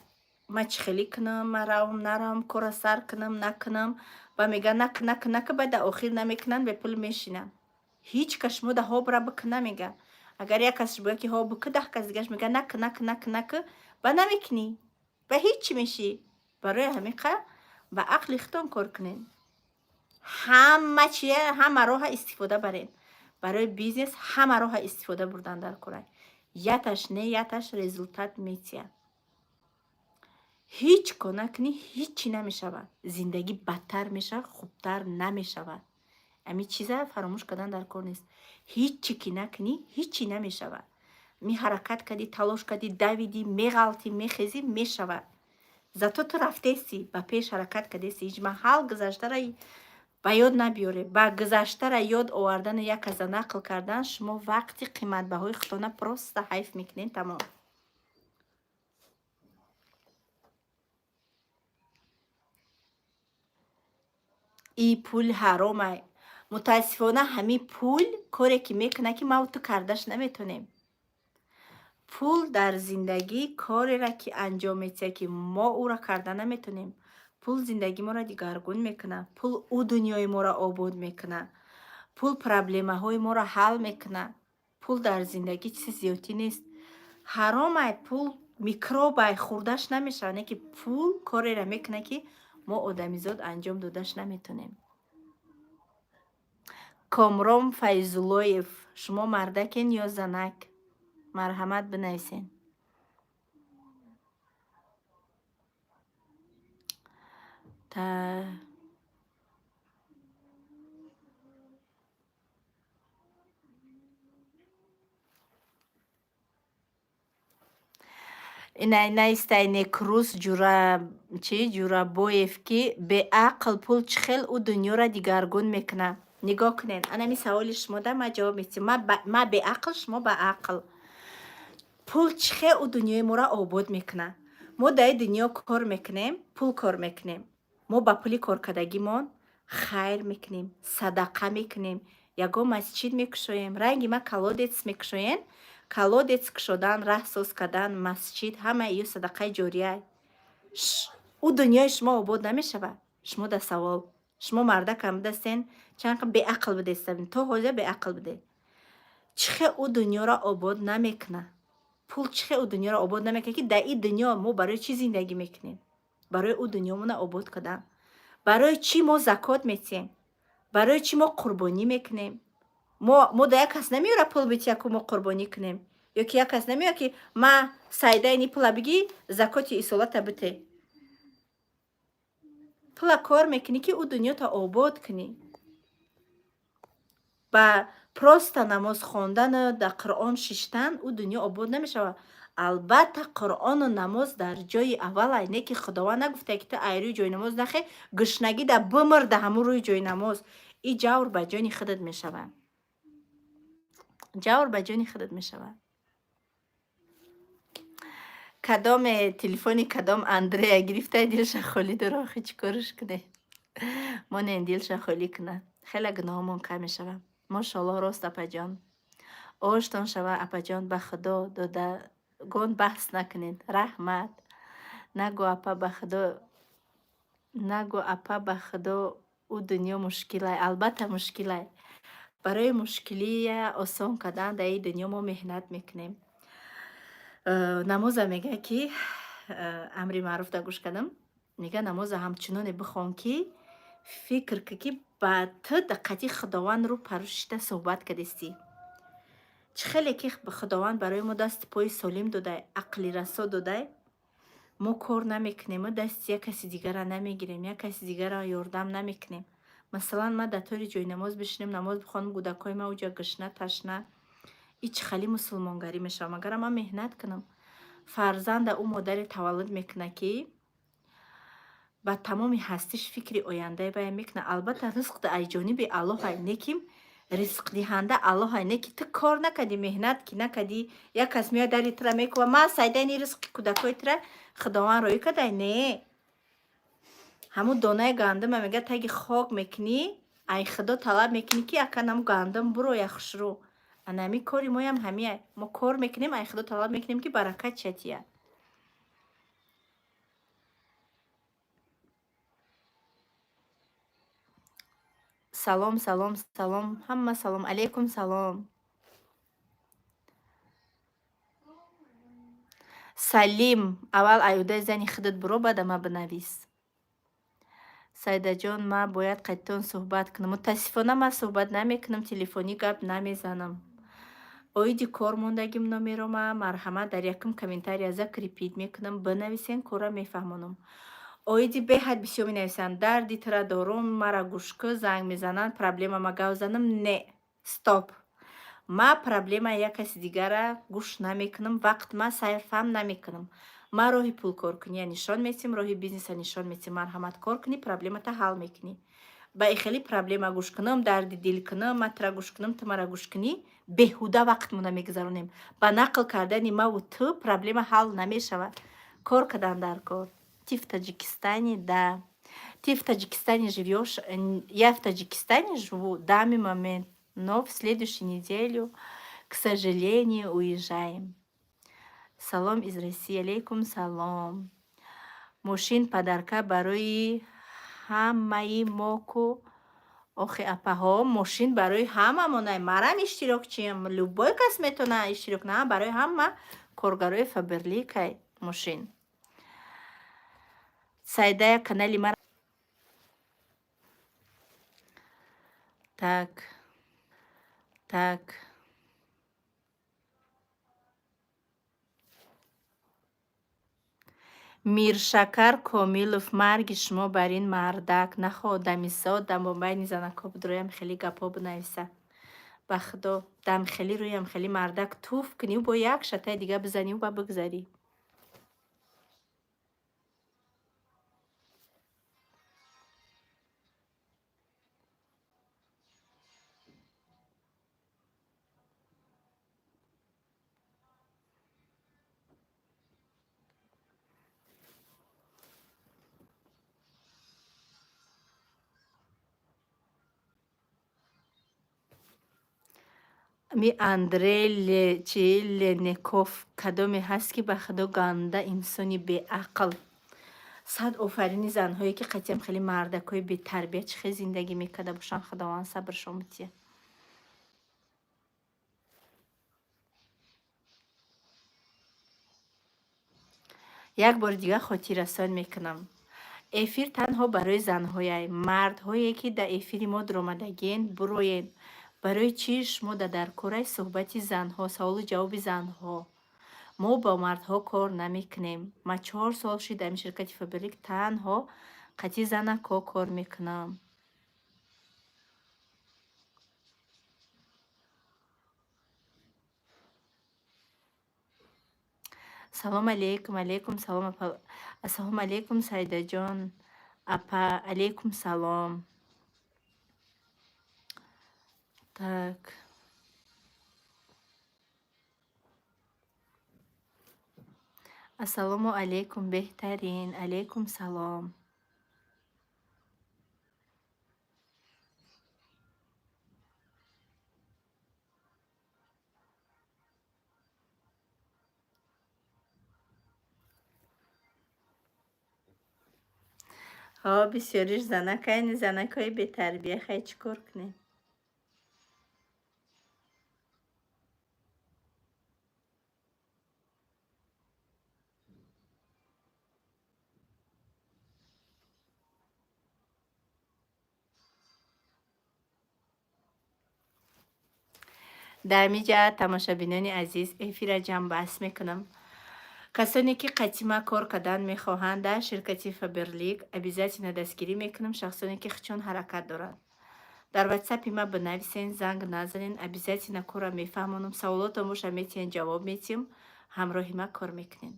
«Ман чӣ хелӣ кунам, ман равам, наравам, кора сар кунам, накунам?» Ба мегӯянд: «Наку, наку, наку». Баъд дар охир намекунанд, бепул мешинанд. Ҳеҷ кас шумо да ҳо, бира, бикун намегӯяд. Агар як кас бигӯяд, ки ҳо, бикун, 10 кас дигараш мегӯяд: «Наку, наку, наку, наку». Ба намекунӣ, ба ҳеҷ чӣ мешӣ. Барои ҳамин қа ба ақли худтон кор кунед. Ҳама чия, ҳама роҳа истифода баред. Барои бизнес ҳама роҳа истифода бурдан дар кора. Яташ не, яташ результат метиҳад. Ҳеҷ кор накунӣ, ҳеҷ чӣ намешавад. Зиндагӣ бадтар мешавад, хубтар намешавад. Ҳамин чиза фаромӯш кардан дар кор нест. Ҳеҷ чӣ ки накунӣ, ҳеҷ чӣ намешавад. Ми ҳаракат кардӣ, талош кардӣ, давидӣ, меғалтӣ, мехезӣ, мешавад. Зато ту рафтесӣ, ба пеш ҳаракат кардесӣ. Ҳеҷ маҳал гузаштара ба ёд набиёре. Ба гузаштара ёд овардану як каза нақл кардан, шумо вақти қиматбаҳои худтона просто ҳайф мекунед, тамом. И пул ҳаромай. Мутаассифона, ҳамин пул коре ки мекунад, ки маву ту кардаш наметонем. Пул дар зиндагӣ кореро ки анҷом метиҳад, ки мо ӯро карда наметонем. Пул зиндагии моро дигаргун мекунад. Пул ӯ дунёи моро обод мекунад. Пул проблемаҳои моро ҳал мекунад. Пул дар зиндагӣ чизи зиёдтӣ нест. Ҳаромай, пул микробай, хӯрдаш намешавад, не ки пул кореро мекунад, ки мо одамизод анҷом додаш наметонем. Комрон Файзуллоев, шумо мардакен ё занак? Марҳамат, бинависен. Та ина наистай Некрус Ҷура чи Ҷурабоев, ки беақл пул чӣ хел ӯ дунёро дигаргун мекунад? Нигоҳ кунед, анами саволи шумода ман ҷавоб медиҳам. Ман беақл, шумо баақл. Пул чӣ хел ӯ дунёи моро обод мекунад? Мо дар ин дунё кор мекунем, пул кор мекунем. Мо ба пули коркардагимон хайр мекунем, садақа мекунем, ягон масҷид мекушоем, ранги ма колодец мекушоем. Колодец кушодан, раҳ соз кардан, масҷид, ҳамаи ё садақаи ҷория. Ӯ дунёи шумо обод намешавад. Шумо да савол. Шумо мардакам будастен, чанд қа беақл будестабин, то ҳозир беақл буде. Чӣ хел ӯ дунёро обод намекунад? Пул чӣ хел ӯ дунёро обод намекунад, ки дар ин дунё мо барои чӣ зиндагӣ мекунем? Барои ӯ дунёмона обод кардан. Барои чӣ мо закот метиҳем? Барои чӣ мо қурбонӣ мекунем? Мо да як кас намеёра пул бития, ку мо қурбонӣ кунем. Ё ки як кас намеёра, ки ма сайдаи ни пула бигӣ, закоти исолата бите. Пула кор мекунӣ, ки ӯ дунёта обод кунӣ. Ба просто намоз хондану дар Қуръон шиштан ӯ дунё обод намешавад. Албатта, Қуръону намоз дар ҷои аввалай, не ки Худованд нагуфта, ки ту ай рӯи ҷои намоз нахе, гушнагӣ да бимир да ҳамун рӯи ҷои намоз. И ҷавр ба ҷони худат мешавад. Ҷавр ба ҷони худат мешавад. Кадоме телефони кадом Андрея гирифтаи, дилша холӣ дора, охи чӣ корш кунем? Монен, дилша холӣ куна. Хеле гуноҳомон кам мешавад. Мошоаллоҳ, рост, апаҷон. Оштон шава, апаҷон, ба Худо додагон баҳс накунед. Раҳмат. Нагӯ, апа, ба Худо, нагӯ, апа, ба Худо, ӯ дунё мушкилай. Албатта, мушкилай. Барои мушкилия осон кардан дар ин дунё мо меҳнат мекунем. Намоза мегӯяд, ки амри маъруф да гӯш кардам. Мегӯяд, намоза ҳамчуноне бихон, ки фикр кун, ки ба ту диққати Худованд рӯ парӯ шишта суҳбат кардистӣ. Чӣ хеле ки Худованд барои мо дасту пои солим додай, ақли расо додай, мо кор намекунем, мо дасти як каси дигарро намегирем, як каси дигарро ёрдам намекунем. Масалан, ман дар тори ҷои намоз бишинем, намоз бихонам, кӯдакҳои ман уҷа гушна, ташна. И чӣ хали мусулмонгарӣ мешавад? Магар ман меҳнат кунам. Фарзанда ӯ модаре таваллуд мекунад, ки ба тамоми ҳастиш фикри ояндаи вая мекунад. Албатта, ризқ ай ҷониби Аллоҳай, не ки ризқдиҳанда Аллоҳай, не ки ту кор накардӣ, меҳнат ки накардӣ, як кас меояд, дари тура мекӯба, ма сайдани ризқи кӯдакҳои тура Худованд роӣ кардай, не. Ҳамун донаи гандума, мега, таги хок мекунӣ, ай Худо талаб мекунӣ, ки ака наму гандум буроя хушрӯ. Ана ҳамин кори моям ҳамия. Мо кор мекунем, ай Худо талаб мекунем, ки баракат чатия. Салом, салом, салом, ҳама салом, алейкум салом. Салим, аввал аюдаи зани худат буро, баъда ма бинавис. Сайдаҷон, ман бояд қайтон суҳбат кунам. Мутаассифона, ман суҳбат намекунам, телефонӣ гап намезанам. Оиди кор мондагим номерома, марҳамат, дар якум комментария закрепить мекунам, бинависен, корра мефаҳмонам. Оиди беҳад бисёр менависанд: дарди тура дорум, мара гӯш кӯ, занг мезананд, проблема ма гав занам. Не, стоп. Ма проблемаи як каси дигара гӯш намекунам, вақт ма сарфам намекунам. Ма роҳи пулкоркуния нишон метиҳам, роҳи бизнеса нишон метиҳам. Марҳамат, кор кунӣ, проблемата ҳал мекунӣ. Ба и хеле проблема гӯш кунам, дарди дил кунам, ма тура гӯш кунам, ту мара гӯш кунӣ, беҳуда вақтмона мегузаронем. Ба нақл кардани маву ту проблема ҳал намешавад. Кор кардан дар кор. Ты в Таджикистане? Да. Ты в Таджикистане живешь? Я в Таджикистане живу в данный момент, но в следующую неделю, к сожалению, уезжаем. Салом из России. Алейкум салом. Мошин подарка барои ҳамаи мо ку охи, апаҳо, мошин барои ҳамамонай. Марам иштирокчиам, любой кас метавона иштирок на, барои ҳама коргарои Фаберликай мошин. Сайдая канали мара. Так. Так. Миршакар Комилов, марги шумо бар ин мардак, нахо дамисо дамбомбайни занакҳо буд, рӯям хеле гапҳо бинависа. Ба Худо, дам хеле рӯям хеле мардак туф куниву бо як шатаи дига бизаниву ба бигзарӣ. Ми Андрей чи Ленеков кадоме ҳаст, ки ба Худо ганда инсони беақл. Сад офарини занҳое, ки қатъиам хеле мардакҳои бетарбия чӣ хел зиндагӣ мекарда бошанд, Худованд сабршон бития. Як бори дигар хотиррасон мекунам: эфир танҳо барои занҳояй. Мардҳое, ки дар эфири мо дуромадагиен, буроен. Барои чӣ шумо дар даркорай суҳбати занҳо, саволу ҷавоби занҳо? Мо бо мардҳо кор намекунем. Ман 4 сол шид дар ин ширкати Фаберлик танҳо қатъи занакҳо кор мекунам. Салом алейкум. Алейкум салом, апа. Ассалому алейкум, Саидаҷон апа. Алейкум салом. Так, ассалому алейкум, беҳтарин. Алейкум салом. Ҳо, бисёриш занакайни, занакҳои бетарбия. Хай, чӣ кор кунем? Дар ҳамин ҷа, тамошобинони азиз, эфира ҷамъбаст мекунам. Касоне, ки қатима кор кардан мехоҳанд дар ширкати Фаберлик, обязательно дастгирӣ мекунам. Шахсоне, ки хичон ҳаракат доранд, дар ватсапи ма бинависен, занг назанен. Обязательно корра мефаҳмонам. Саволотон боша, метиҳен, ҷавоб метиҳам. Ҳамроҳи ма кор мекунем.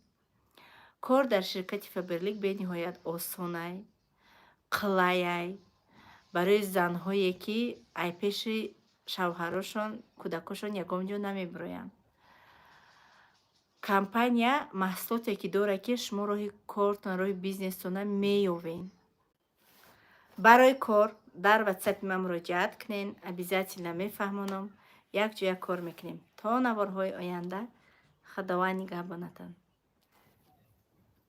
Кор дар ширкати Фаберлик бениҳоят осонай, қулайай барои занҳое, ки ай пеши шавҳарошон, кӯдакошон ягон ҷо намебироянд. Компания маҳсулоте, ки дорад, ки шумо роҳи кортон, роҳи бизнестона меёвен. Барои кор дар ватсапи ман муроҷиат кунен, обязательно мефаҳмонам, якҷоя кор мекунем. То наворҳои оянда, Худованд нигаҳбонатон.